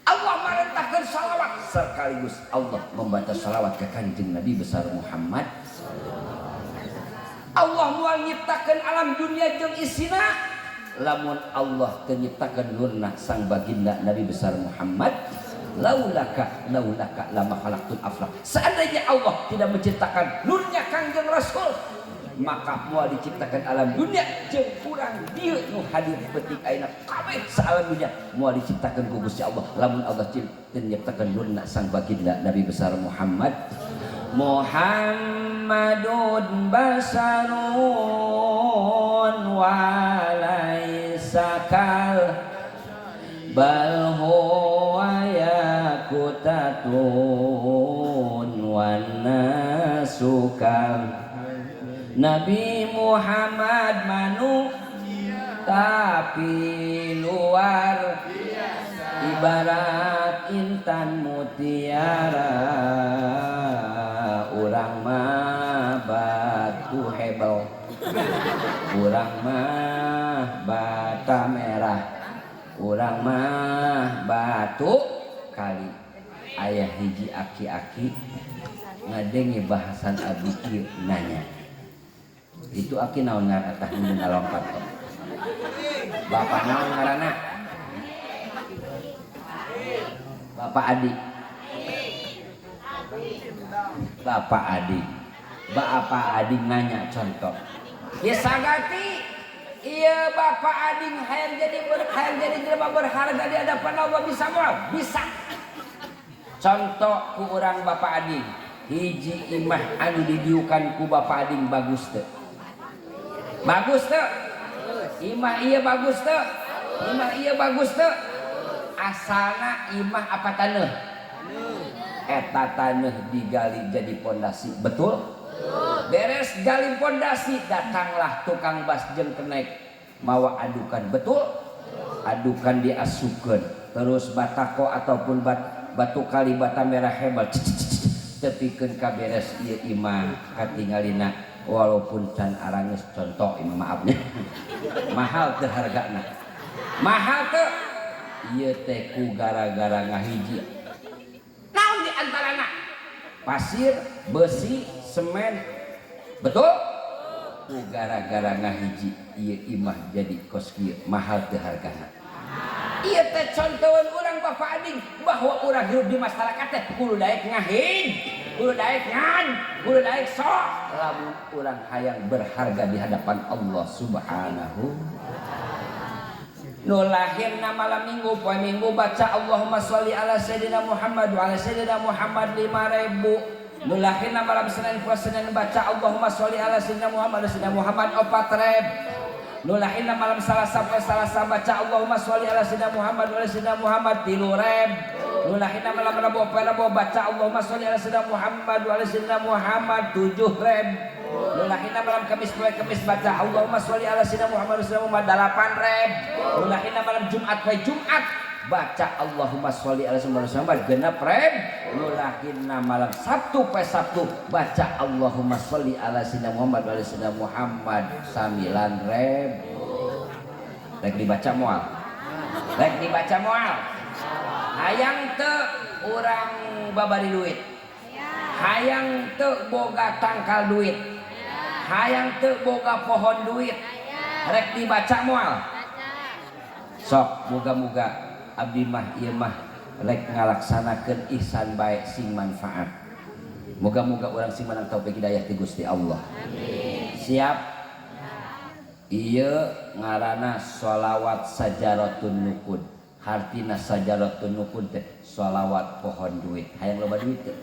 Allah marentahkeun sholawat, sekaligus Allah membaca sholawat ke Kanjeng Nabi besar Muhammad. Allah moal nyiptakeun alam dunia jeung isina lamun Allah teu nyiptakeun nurna sang baginda Nabi besar Muhammad. Laulaka laulaka lama khalaqtul aflak. Seandainya Allah tidak menciptakan nurnya Kangjeng Rasul, maka moal diciptakan alam dunia jeung urang dieu nu hadir petik ayeuna kabeh saalam dunia moal diciptakan ku Gusti Allah lamun Allah teu nyiptakeun nurna sang baginda Nabi besar Muhammad. Muhammadun basarun walaisa kal bal huwa yakutatun wan nasukal. Nabi Muhammad manu tapi luar ibarat intan mutiara, urang mah batu hebel, urang mah bata merah, urang mah batu kali. Ayah hiji aki-aki ngadenge bahasan abdi kieu, nanya itu, "Aki, naon ngaran?" Tah ngalompat tok. "Bapak naon ngaranna?" "Bapak Adi." Bapak Adi, Bapak Adi nanya, contoh ya sagati iya, "Bapak Ading hayang jadi jelema berharga di hadapan Allah, bisa moal?" "Bisa." Contoh ku urang, Bapak Ading, hiji imah anu didiukan ku Bapak Ading bagus teu? Bagus teu imah? Iya, bagus teu imah? Iya, bagus teu? Asalna imah apa taneuh? Eta taneuh digali jadi pondasi, betul? Beres gali pondasi, datanglah tukang bas jeung kenek mawa adukan, betul? Adukan diasupkeun, terus batako ataupun batu kali, bata merah hebel, tepikeun ka beres ieu imah. Katingalina walaupun can arangeus, contoh imah, maafnya, mahal teu hargana? Mahal teu? Ieu teh ku gara-gara ngahiji naon di antarana? Pasir, besi, semen, betul? Ku gara-gara ngahiji ieu imah jadi kos kieu. Mahal teu hargana? Ieu teh contohan urang, Bapak Ading, bahwa urang hidup di masyarakat teh kudu daek ngahij, kudu daek ngan, kudu daek sok lamun urang hayang berharga di hadapan Allah Subhanahu. Nu lahirna malam Minggu, poe Minggu baca Allahumma sholli ala sayyidina Muhammad wa ala sayyidina Muhammad 5000. Nu lahirna malam Senin, poe Senin baca Allahumma sholli ala sayyidina Muhammad wa sayyidina Muhammad 4000. Nu lahirna malam Salasa, poe Salasa baca Allahumma sholli ala sayyidina Muhammad wa ala sayyidina Muhammad 3000. Nu lahirna malam Rabu, poe Rabu baca Allahumma sholli ala sayyidina Muhammad wa ala sayyidina Muhammad 7000. Nu lahirna malam Kamis, poe Kamis baca Allahumma sholli ala sayyidina Muhammad wa sayyidina Muhammad 8000. Nu lahirna malam Jumat, poe Jumat baca Allahumma sholli ala sayyidina Muhammad 6000. Nu lahirna malam Sabtu, poe Sabtu baca Allahumma sholli ala sayyidina Muhammad wa ala sayyidina Muhammad 9000. Rek dibaca moal? Rek dibaca moal? Hayang teu urang babari duit? Hayang teu boga tangkal duit? Hayang teu boga pohon duit? Rek dibaca moal? Sok moga-moga abdi mah ieu mah rek ngalaksanakeun ihsan bae, sing manfaat. Moga-moga urang sing menang taufik hidayah ti Gusti Allah. Siap? Ieu ngaranna sholawat sajaratun nuqud. Hartina sajaratun nuqud teh sholawat pohon duit. Hayang loba duit teu?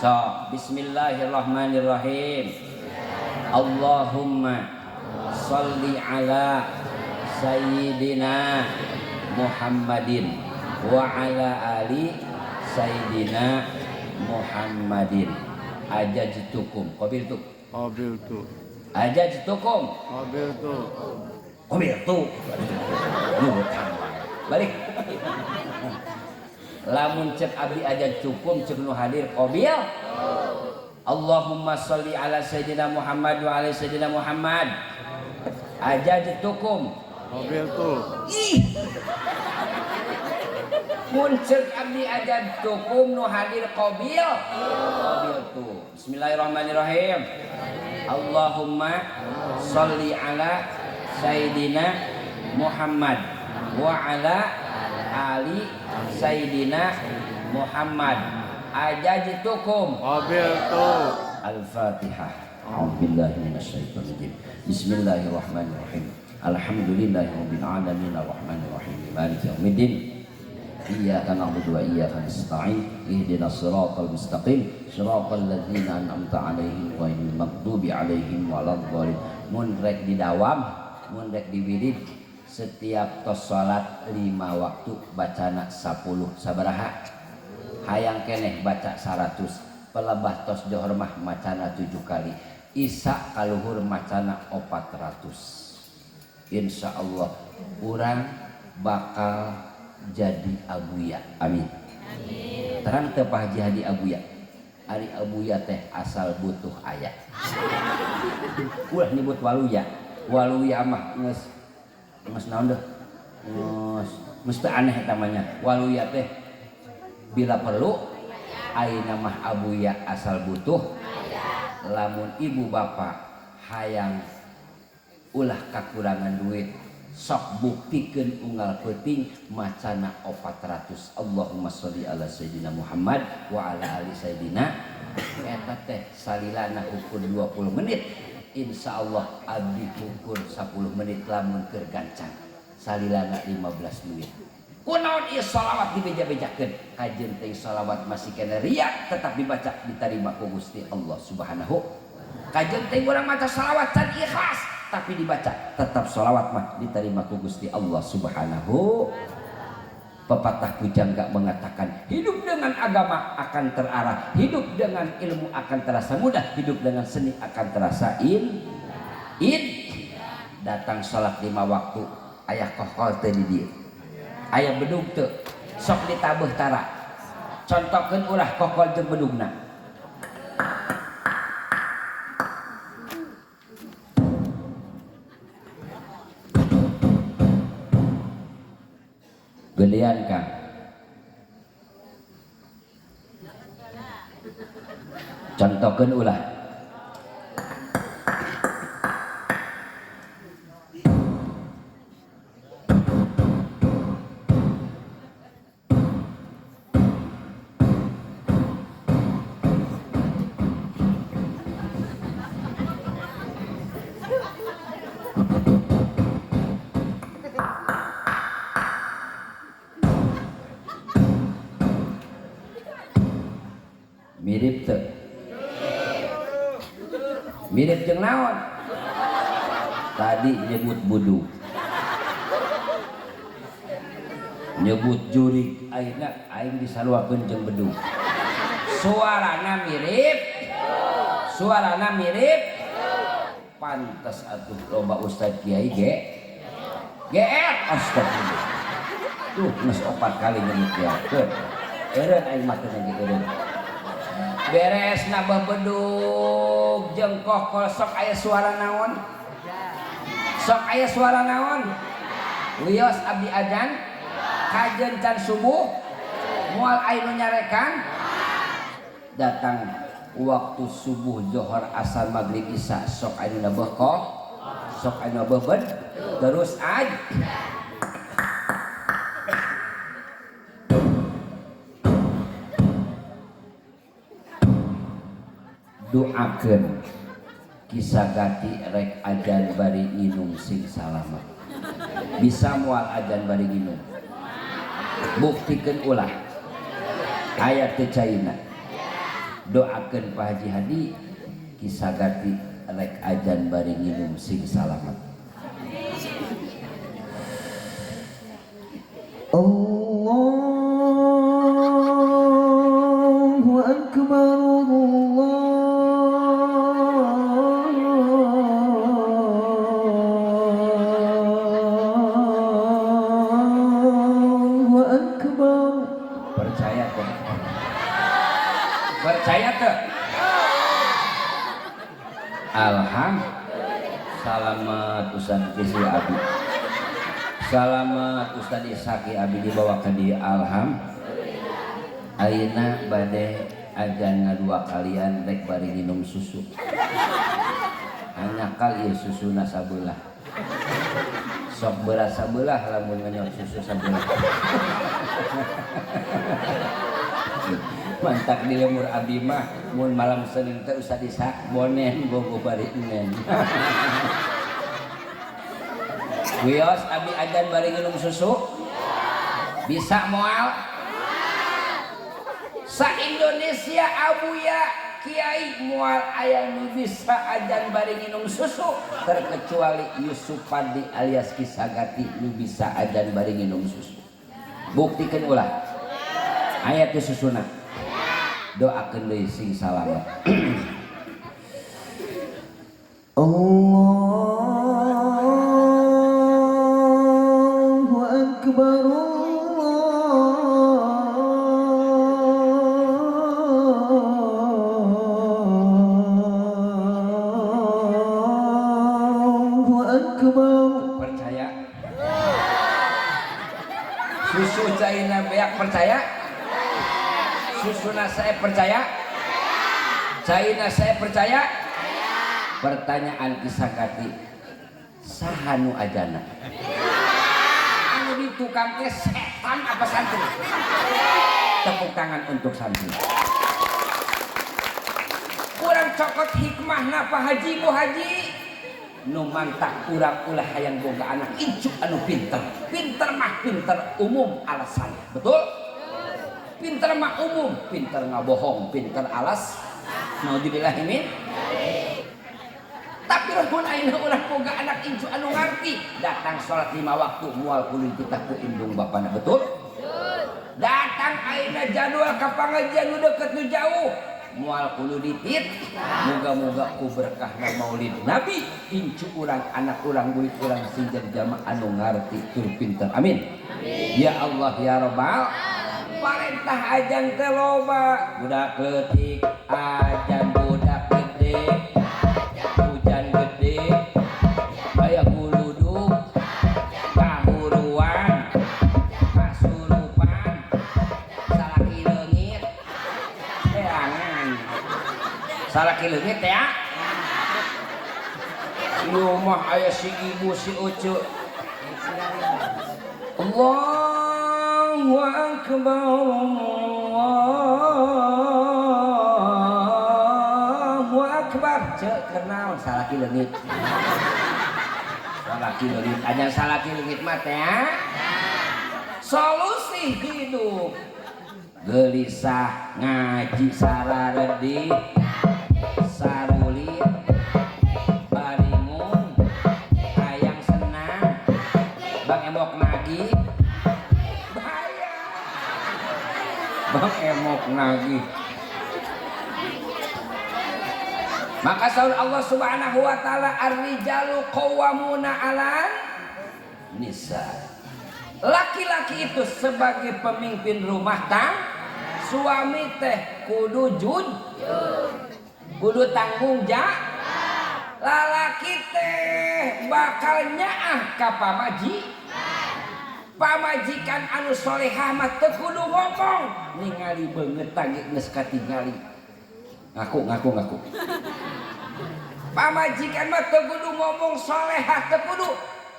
So, bismillahirrahmanirrahim. Allahumma sholli ala sayyidina Muhammadin wa ala ali Sayyidina Muhammadin. Ajajtukum qabiltu. Qabiltu. Ajajtukum qabiltu. Qabiltu. Balik. Lamun cek abdi ajajtukum cek nu hadir qabil. Allahumma sholli ala Sayyidina Muhammad wa ala Sayyidina Muhammad. Ajajtukum qabiltu. Ih. Mun cek abdi ajajtukum nu hadir qabil. Qabiltu. Bismillahirrahmanirrahim. Allahumma sholli ala Sayyidina Muhammad wa ala ali Sayyidina Muhammad. Ajajtukum qabiltu. Al-Fatihah. A'udzubillahi minasyaitonir rajim. Bismillahirrahmanirrahim. Alhamdulillahirabbil alamin arrahmanirrahim maliki yaumiddin. Iyyaka na'budu wa iyyaka nasta'in. Ihdinas siratal mustaqim. Siratal ladzina an'amta 'alaihim ghairil maghdubi 'alaihim waladdallin. Mun rek didawam, mun rek diwirid setiap tos salat 5 waktu bacana 10 sabaraha. Hayang keneh baca 100, pelebah tos johor mah macana 7 kali. Isya kaluhur macana 400. Insyaallah urang bakal jadi abuya. Amin. Amin. Terang teu Pak Haji Hadi abuya. Ari abuya teh asal butuh aya. Ulah nyebut waluya. Waluya mah geus geus naon deuh? Geus geus teu aneh eta mah nya. Waluya teh bila perlu ayeuna mah abuya asal butuh aya. Lamun ibu bapak hayang ulah kakurangan duit sok buktikeun unggal peuting macana 400. Allahumma sholli ala Sayyidina Muhammad wa ala ali Sayyidina. Eta teh salilana ukur 20 menit. Insyaallah abdi ukur 10 menit lamun keur gancang. Salilana 15 menit. Kunaon ieu sholawat dibeja-bejakeun? Kajeun teh sholawat masih kena riya tetap dibaca diterima ku Gusti Allah Subhanahu. Kajeun teh urang maca sholawat can ikhlas tapi dibaca tetap sholawat mah diterima ku Gusti Allah Subhanahu. Pepatah pujangga mengatakan hidup dengan agama akan terarah, hidup dengan ilmu akan terasa mudah, hidup dengan seni akan terasa in. Datang sholat 5 waktu ayah kokol teu di dieu, ayah bedug teu, sok ditabeuh tara. Contohkeun ulah kokol jeung bedugna. Gedean Kang. Contohkeun ulah. Mirip teu? Mirip jeung naon? Tadi nyebut budu, nyebut jurig, akhirnya aing disaruakeun jeung bedug. Suarana mirip, suarana mirip. Pantes atuh loba ustad kiai ge GR astagfirullah. Tuh geus 4 kali nyebut ya. Eureun aing mah teu ge eureun. Beres nabah bedug jeung kokol sok aya suara naon? Sok aya suara naon? Wios abdi ajan kajeun can subuh moal aya nu nyarekan. Datang waktu subuh johor asar maghrib isya sok aya nu nabah kok, sok aya nu nabah bed terus aj. Doakeun kisagati rek ajan bari nginum sing salamet. Bisa moal ajan bari nginum? Buktikeun ulah. Aya teu caina. Doakeun Pak Haji Hadi kisagati rek ajan bari nginum sing salamet. Percaya teu? Alhamdulillah. Salamat Ustaz Kisi Abi. Salamat Ustaz Isaki Abi dibawa ke di alhamdulillah. Ayeuna bade ajan ngadua kalian rek bari minum susu. Hanya kal ieu susuna sabelah. Sok beras sabelah lamun ngenyot susu sabelah. Mantak di lemur abi mah mun malam Senin teh Ustaz Ishak bonen bogo bari enen. Wios abi ajan bari nginum susu? Bisa moal? Sa Indonesia abuya kiai moal aya nu bisa ajan bari nginum susu terkecuali Yusuf Fadli alias Kisagati nu bisa ajan bari nginum susu. Buktikan ulah. Aya teu susuna. Doakeun deui sing salamet. Allahu akbar. Allahu akbar. Percaya? Susu caina beak percaya? Susuna saya percaya? Caina saya percaya? Pertanyaan Kisagati, saha nu ajana? Anu di tukang teh setan apa santri? Tepuk tangan untuk santri. Kurang cokot hikmah napa haji bu haji? Nu mantak urang ulah hayang boga anak incu anu pinter. Pinter mah pinter umum alasan. Betul? Pinter mah umum, pinter ngabohong, pinter alas. Naudzubillahi min. Tapi lamun ayeuna urang boga anak incu anu ngarti, datang salat 5 waktu moal kudu dititah ku indung bapana, betul? Datang ayeuna jadwal ka pangajian nu deukeut nu jauh, moal kudu ditit. Moga-moga ku berkahna Maulid Nabi incu urang anak urang bulik urang sing jadi jalma anu ngarti tur pinter. Amin. Ya Allah ya Rabbal. Parentah ajan teh loba, budak leutik ajan budak gede, hujan gede, aya guludug, kahuruan, kasurupan, salaki leungit, teangan. Salaki leungit teh ya. Ieu mah aya si ibu si ucu. Allahu akbar, Allahu akbar. Cek kenal salaki leungit. Salaki leungit aja salaki leungit mah teh. Solusi hidup gelisah ngaji sararedi sarulit baringun hayang senang Bang Emok nagih bahaya. Bang Emok nagih. Maka saur Allah Subhanahu wa taala ar-rijalu qawwamuna 'alan nisa. Laki-laki itu sebagai pemimpin rumah tangga, suami teh kudu jujur, kudu tanggung jawab. Lalaki teh bakal nyaah ka pamaji. Pamajikan anu solehah mah teu kudu ngomong, ningali beungeut tangge geus katingali. Ngaku ngaku ngaku. Pamajikan mah teu kudu ngomong solehah teu kudu,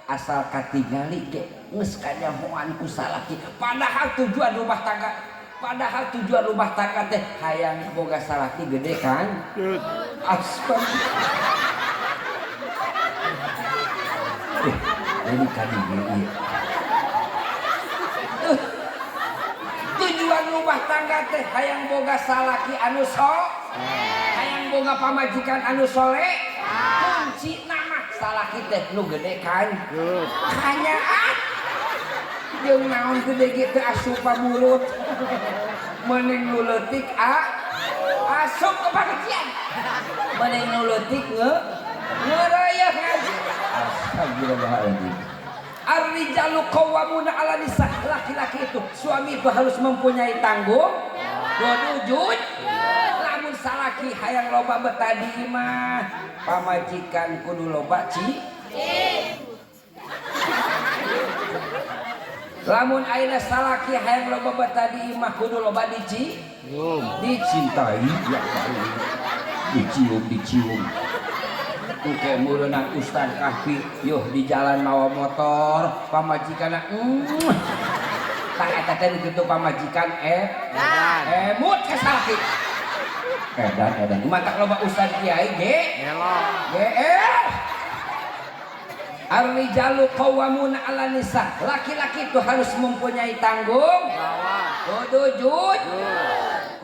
asal katingali ge geus kanyahoan ku salaki. Padahal tujuan rumah tangga, padahal tujuan rumah tangga teh hayang boga salaki gede kan? Astagfirullah. Ini kadi ieu. Tujuan rumah tangga teh hayang boga salaki anu hayang boga pamajikan anu soleh. Kunci nama salaki teh nu gede kan? Kanyaah. Jeung naon gede ge teu asup ka mulut. Mending nu leutik asup ke pangajian. Mending nu leutik ngeureuyeuk ngaji. Astagfirullahaladzim. Ar-rijalu qawwamuna 'ala nisa. Laki-laki itu, suami itu harus mempunyai tanggung kudu jujur. Lamun salaki hayang loba betah di imah, pamajikan kudu loba ci. Lamun ayeuna salaki hayang loba betah di imah kudu loba dici, dicintai ya dicium dicium. Engke meureunang Ustaz Kahfi yuh di jalan mawa motor pamajikanna tah eta teh nu kitu pamajikan emut ka salaki. Edan edan matak loba ustaz kiai ge GR. Ar-rijalu qawwamuna 'ala nisa. Laki-laki itu harus mempunyai tanggung kudu jujur.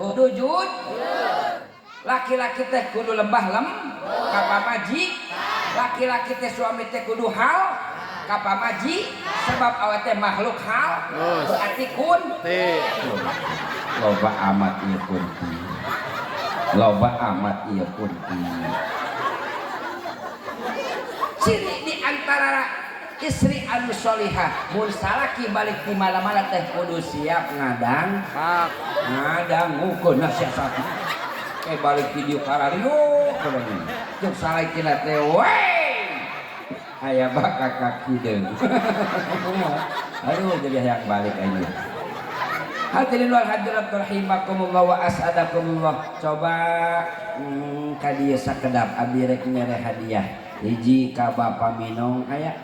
Kudu jujur. Laki-laki teh kudu lembah lem ka pamaji. Laki-laki teh suami teh kudu hal ka pamaji sebab awak teh makhluk hal berarti kun. Loba amat ieu kunti. Loba amat ieu kunti. Ciri di antara istri anu sholihah mun salaki balik di mana-mana teh kudu siap ngadang ngadang ngukeun nasihat kayak balik video karario jeung salaki teh we aya baka kaki deung. Aduh jadi hayang balik aja. Hadirin wal hadirat rahimakumullah wa as'adakumullah. Coba ka dieu sakedap abdi rek mere hadiah. Hiji ka Bapak Minong aya,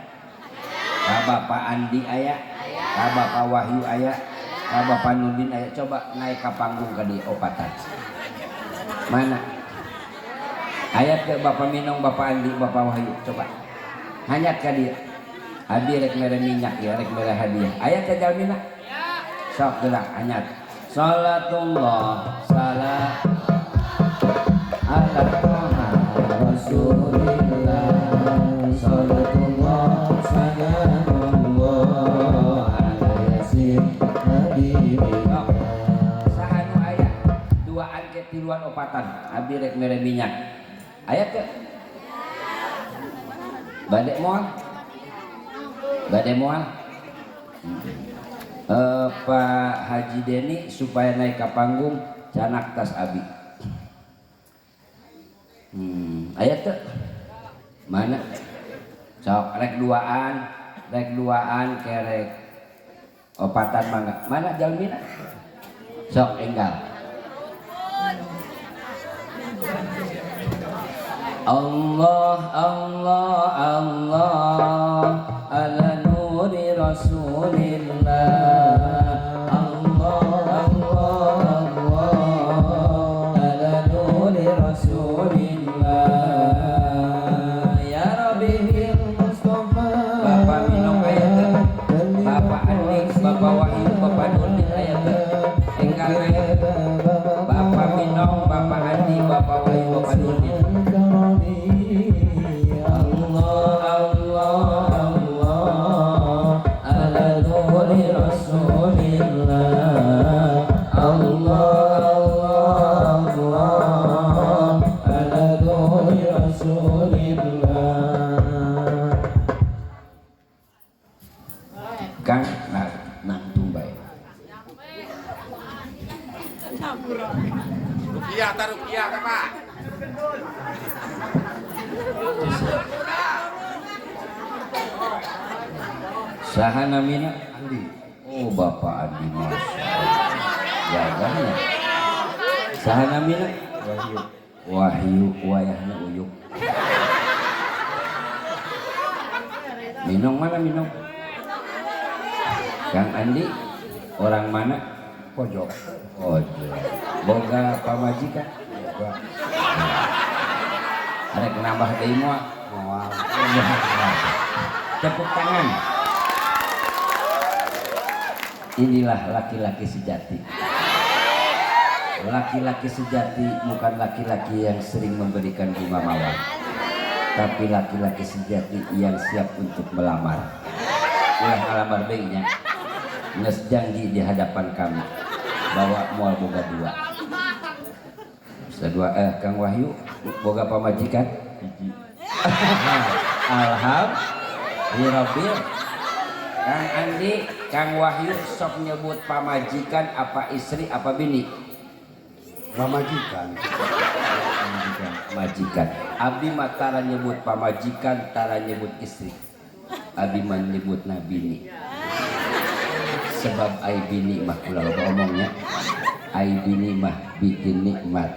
ka Bapak Andi aya, ka Bapak Wahyu aya, ka Bapak Nurdin aya. Coba naik ka panggung ka dieu opatan. Mana? Aya ke Bapak Minong, Bapak Andi, Bapak Wahyu. Coba. Hanyat ka dieu. Abi rek mere minyak ya, rek mere hadiah. Aya teh jalmina? Sok gerak hanyat. Salatullah salam ala Toha Rasulillah. Salatullah salamullah ala Yasin Habibillah. Saha nu aya duaan ke tiluan opatan abi rek mere minyak. Aya teu? Bade moal? Bade moal? Pak Haji Deni supaya naik ke panggung canak tas abi. Aya teu? Mana? Sok rek duaan kerek opatan mangga. Mana jalmina? Sok enggal. Allah Allah Allah ala nuri Rasulillah. Allah Allah Allah ala nuri Rasulillah. Ya Rabbi Mustafa. Bapak Minong aya teu? Bapak Andi, Bapak Wahyu, Bapak Nurdin aya teu? Enggal naik. Bapak Minong, Bapak Andi, Bapak Wahyu, Bapak Nurdin. Allah Allah Allah ala nuri Rasulillah. Allah Allah Allah ala nuri Rasulillah. Kang nangtung bae. Rupiah ta rupiah ka Pak. Saha namina? Andi. Oh Bapak Andi Mas. Jaganya. Saha namina? Wahyu. Wahyu wayahna uyuk. Minong mana minong? Kang Andi orang mana? Pojok. Pojok. Boga pamajikan? Boga. Arek nambah deui moal? Moal. Tepuk tangan. Inilah laki-laki sejati. Laki-laki sejati bukan laki-laki yang sering memberikan bunga mawar, tapi laki-laki sejati yang siap untuk melamar. Ulah ngalamar deui nya. Geus janji di hadapan kami bahwa moal boga dua. Bisa dua Kang Wahyu boga pamajikan hiji. Alhamdulillah. Kang Andi, Kang Wahyu sok nyebut pamajikan apa istri apa bini? Pamajikan. Majikan. Abdi mah tara nyebut pamajikan, tara nyebut istri. Abdi mah nyebutna bini. Sebab ai bini mah kula loba omongnya. Ai bini mah bikin nikmat.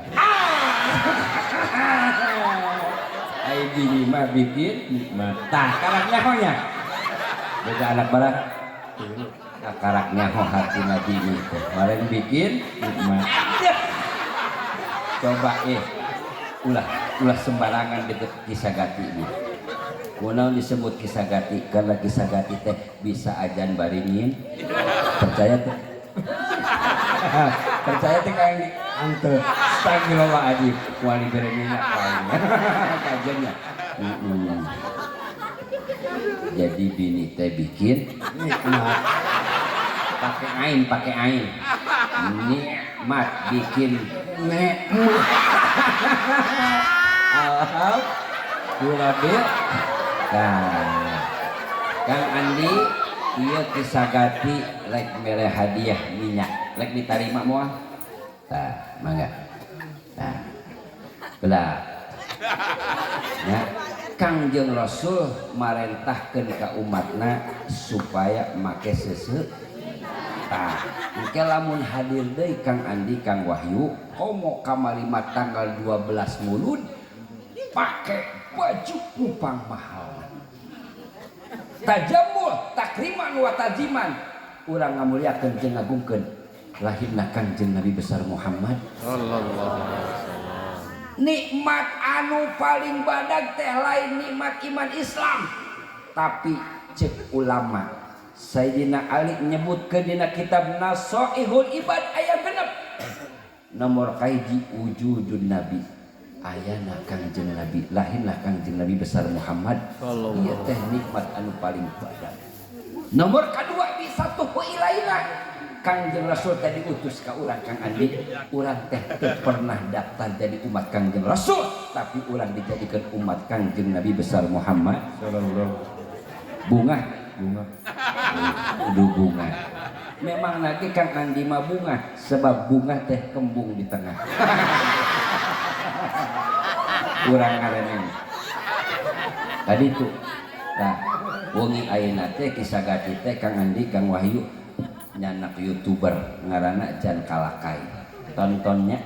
Ai bini mah bikin nikmat. Tah karak nyaho nya. Boga anak barak. Tah karak nyaho hartina bini teh. Maren bikin nikmat. Coba ulah ulah sembarangan deket Kisagati ini. Kunaon disebut Kisagati? Karena Kisagati teh bisa ajan baringin. Percaya teh? Percaya teh kang Ante. Astagfirullahaladzim. Wali bere minyak lain. Kajennya. Jadi bini teh bikin Nikmat. Pakai ain, pakai ain. Nikmat bikin Nikmat. Alhamdulillah. Nah, Kang Andi, ieu Kisagati rek mere hadiah minyak. Rek ditarima moal? Tah, mangga. Tah. Belah. Ya, Kangjeng Rasul marentahkeun ka umatna supaya make seuseuh. Tah, engke lamun hadir deui Kang Andi, Kang Wahyu, komo kamari mah tanggal 12 Mulud pake baju kupang mahal. Tajamul takriman wa taziman, urang ngamuliakeun jeung ngagungkeun lahirna Kangjeng Nabi besar Muhammad sallallahu alaihi wasallam. Nikmat anu paling badag teh lain nikmat iman Islam, tapi cek ulama Sayyidina Ali nyebutkeun dina kitab Nasaihul Ibad aya 6. Nomor kahiji wujudun Nabi, ayana Kangjeng Nabi, lahirna Kangjeng Nabi besar Muhammad. Ieu teh nikmat anu paling badag. Nomor kadua bisa tuh ilaina, Kangjeng Rasul tadi utus ka urang Kang Andi, urang teh teu pernah daftar jadi umat Kangjeng Rasul, tapi urang dijadikan umat Kangjeng Nabi besar Muhammad sallallahu. Bunga, bunga. Aduh bunga. Memang nanti Kang Andi mah bunga, sebab bunga teh kembung di tengah. Urang ngareneng. Tadi tuh, nah, wengi ayeuna teh Kisagati teh Kang Andi, Kang Wahyu nyanak YouTuber ngaranna Jan Kalakai. Tontonnya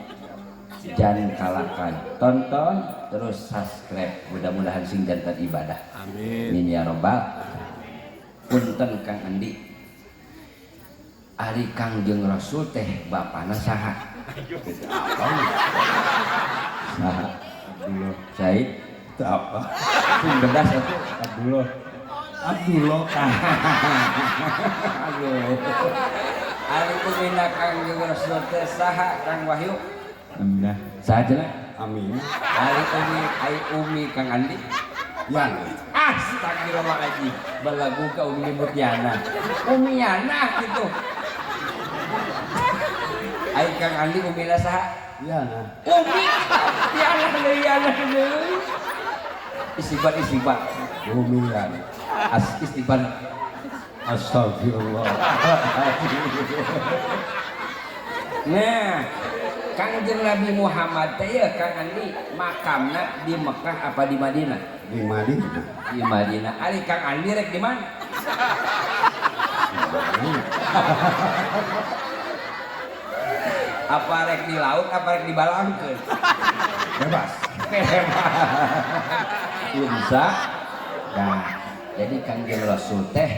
Jan Kalakai. Tonton terus subscribe. Mudah-mudahan sing jantan ibadah. Amin. Amin ya robbal. Punten Kang Andi. Ari Kangjeng Rasul teh bapana saha? Saha? Abdullah. Said? Teu apa? Sing bedas atuh. Abdullah. Abdullah. Aduh. Ari pemina Kangjeng Rasul teh saha Kang Wahyu? Aminah. Saha cenah? Amin. Ari umi, ai umi Kang Andi. Yana. Astagfirullahaladzim. Belagu ka umi nyebut Yana. Umi Yana gitu. Ai Kang Andi umina saha? Yana. Umi Yana deui, Yana deui. Istighfar, istighfar. Umi Yana. As istighfar. Astagfirullah. Nah, Kangjeng Nabi Muhammad teh ya Kang Andi makamna di Mekah apa di Madinah? Di Madinah. Di Madinah. Ari Kang Andi rek di mana? Apa rek di laut, apa rek dibalangkeun? Bebas. Bebas. Bisa. Nah, jadi Kangjeng Rasul teh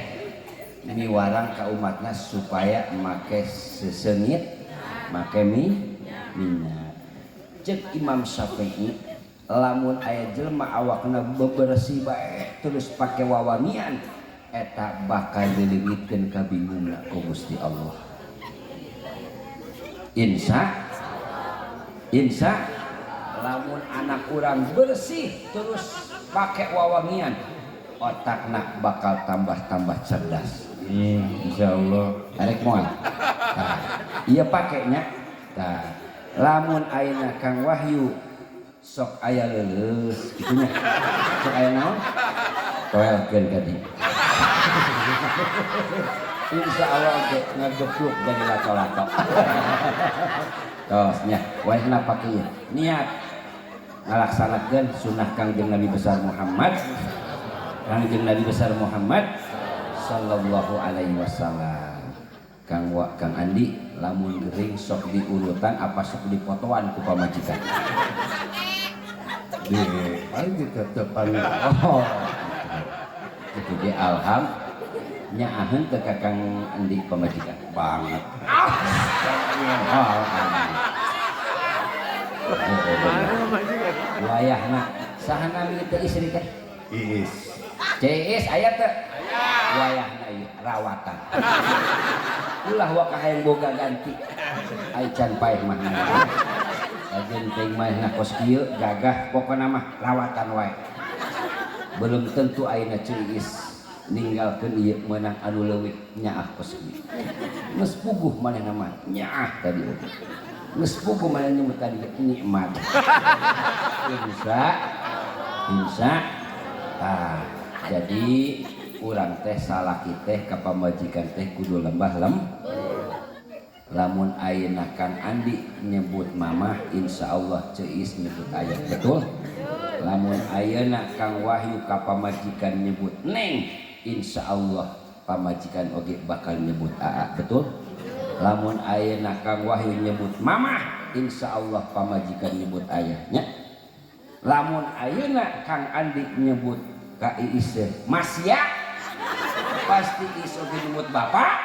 miwarang ka umatna supaya make seseungit, make minyak. Cek Imam Syafi'i, lamun aya jelema awakna bebersih bae terus pake wawangian, eta bakal dileungitkeun ka bingungna ku Gusti Allah. Insya, insya, lamun anak urang bersih terus pake wawangian, otakna bakal tambah-tambah cerdas. Insya Allah. Arek moal. Nah, iya pakainya. Nah, lamun ayeuna Kang Wahyu sok aya leuleus kitu nya. Sok aya naon? Toelkeun ka dieu. Insya Allah oge ngagebluk jadi lato-lato. Tos nya, wayahna pake ieu. Niat ngalaksanakeun sunnah Kangjeng Nabi besar Muhammad. Kangjeng Nabi besar Muhammad sallallahu alaihi wasallam. Kang Wa, Kang Andi lamun gering sok diurutan apa sok dipotoan ku pamajikan? Di paling ditetepan. Oh. Itu ge alham nyaaheun teu ka Kang Andi pamajikan banget. Oh, wayahna saha nami teh istri teh? Iis. Iis aya teu? Wayahna ieu rawatan. Ulah wa kahayang boga ganti. Ai can paeh mah. Kajen teuing manehna kos kieu gagah pokona mah rawatan wae. Belum tentu ayeuna Ceu Iis ninggalkeun ieu meunang anu leuwih nyaah kos kieu. Geus puguh manehna mah nyaah tadi oge. Geus puguh manehna nyebut tadi nikmat. Insya insya ah, jadi urang teh salaki teh ka pamajikan teh kudu lembah lem. Lamun ayeuna Kang Andi nyebut mamah, insya Allah Ceu Iis nyebut ayah, betul? Lamun ayeuna Kang Wahyu ka pamajikan nyebut neng, insya Allah pamajikan oge bakal nyebut aa, betul? Lamun ayeuna Kang Wahyu nyebut mamah, insya Allah pamajikan nyebut ayahnya. Lamun ayeuna Kang Andi nyebut ka Iis teh Mas ya, pasti Iis oge nyebut bapak.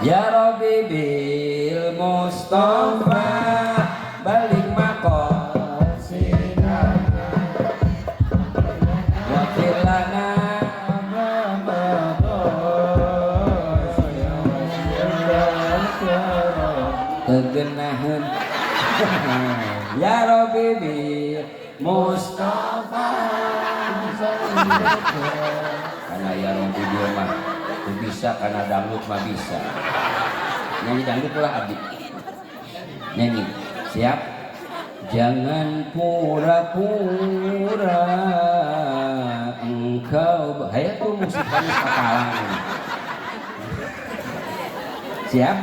Ya Rabbi bil Mustafa balik maqasidana wa lana ma madha tegenaheun. Ya Rabbi bil Mustafa karena ya Rabbi bil mah bisa, karena dangdut mah bisa. Nyanyi dangdut pula abdi. Nyanyi. Siap? Jangan pura-pura engkau. Hayo tuh musik panis pakalang. Siap?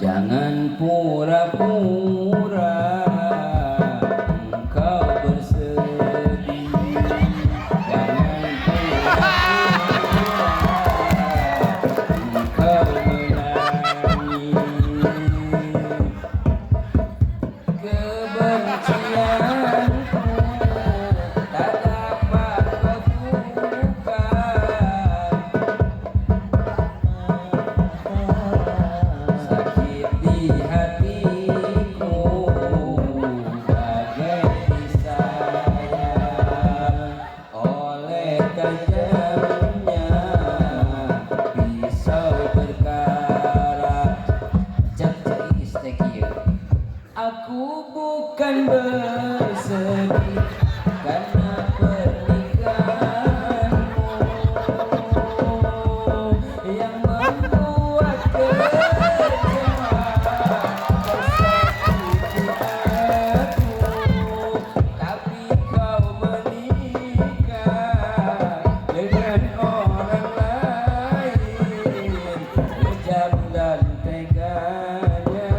Jangan pura-pura engkau bersedih. Jangan pura-pura engkau menangis. Kebencianku tak dapat kau tukar. Sakit di hatiku bagai disayang oleh tajamnya pisau berkarat. Cek cek Iis teh kieu. Aku bukan bersedih karena pernikahanmu yang membuat kecewa tersakiti aku. Tapi kau menikah dengan orang lain, kejam dan teganya.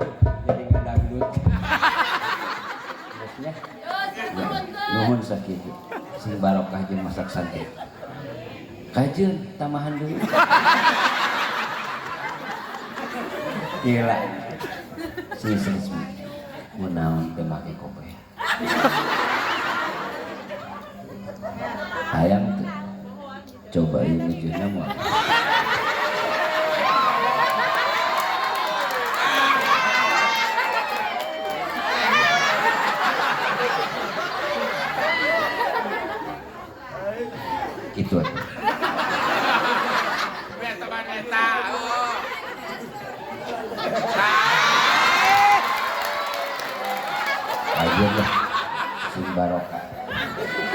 Aduh, jadi ngedangdut. Terusnya. Ya, nuhun sakitu. Sing barokah jeung masak santai. Kajeun tambahan deui. Gila. Sing serius. Mun naon teh make kopi. Hayang teh. Coba ieu mujudna moal. Gitu aja. Aja lah, sing barokah.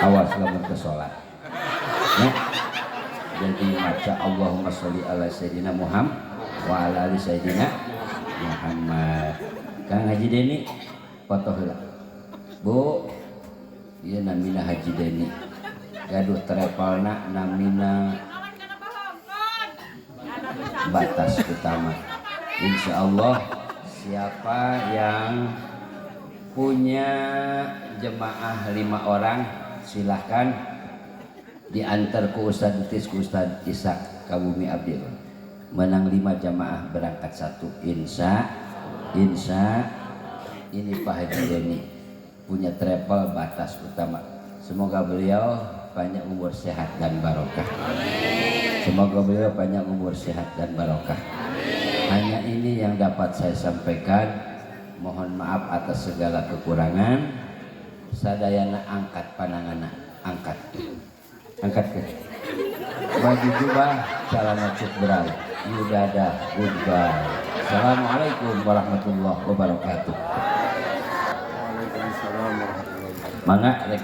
Awas lamun ke sholat. Ya. Jadi maca Allahumma sholli ala sayyidina Muhammad wa ala ali sayyidina Muhammad. Kang Haji Deni foto heula. Bu, ieu namina Haji Deni. Gaduh travelna namina Batas Utama. Insya Allah, siapa yang punya jemaah lima orang, silahkan diantar ke Ustadz Tis, ke Ustadz Ishak ka bumi abdi. Menang lima jamaah, berangkat satu. Insya insya ini Pak Haji Deni punya travel Batas Utama. Semoga beliau banyak umur, sehat, dan barokah. Semoga beliau banyak umur, sehat, dan barokah. Hanya ini yang dapat saya sampaikan. Mohon maaf atas segala kekurangan. Sadayana angkat pananganna, angkat, angkat ke baju jubah, celana cutbray. Yudadah, goodbye. Assalamualaikum warahmatullahi wabarakatuh. Waalaikumsalam warahmatullahi wabarakatuh. Mangga rek.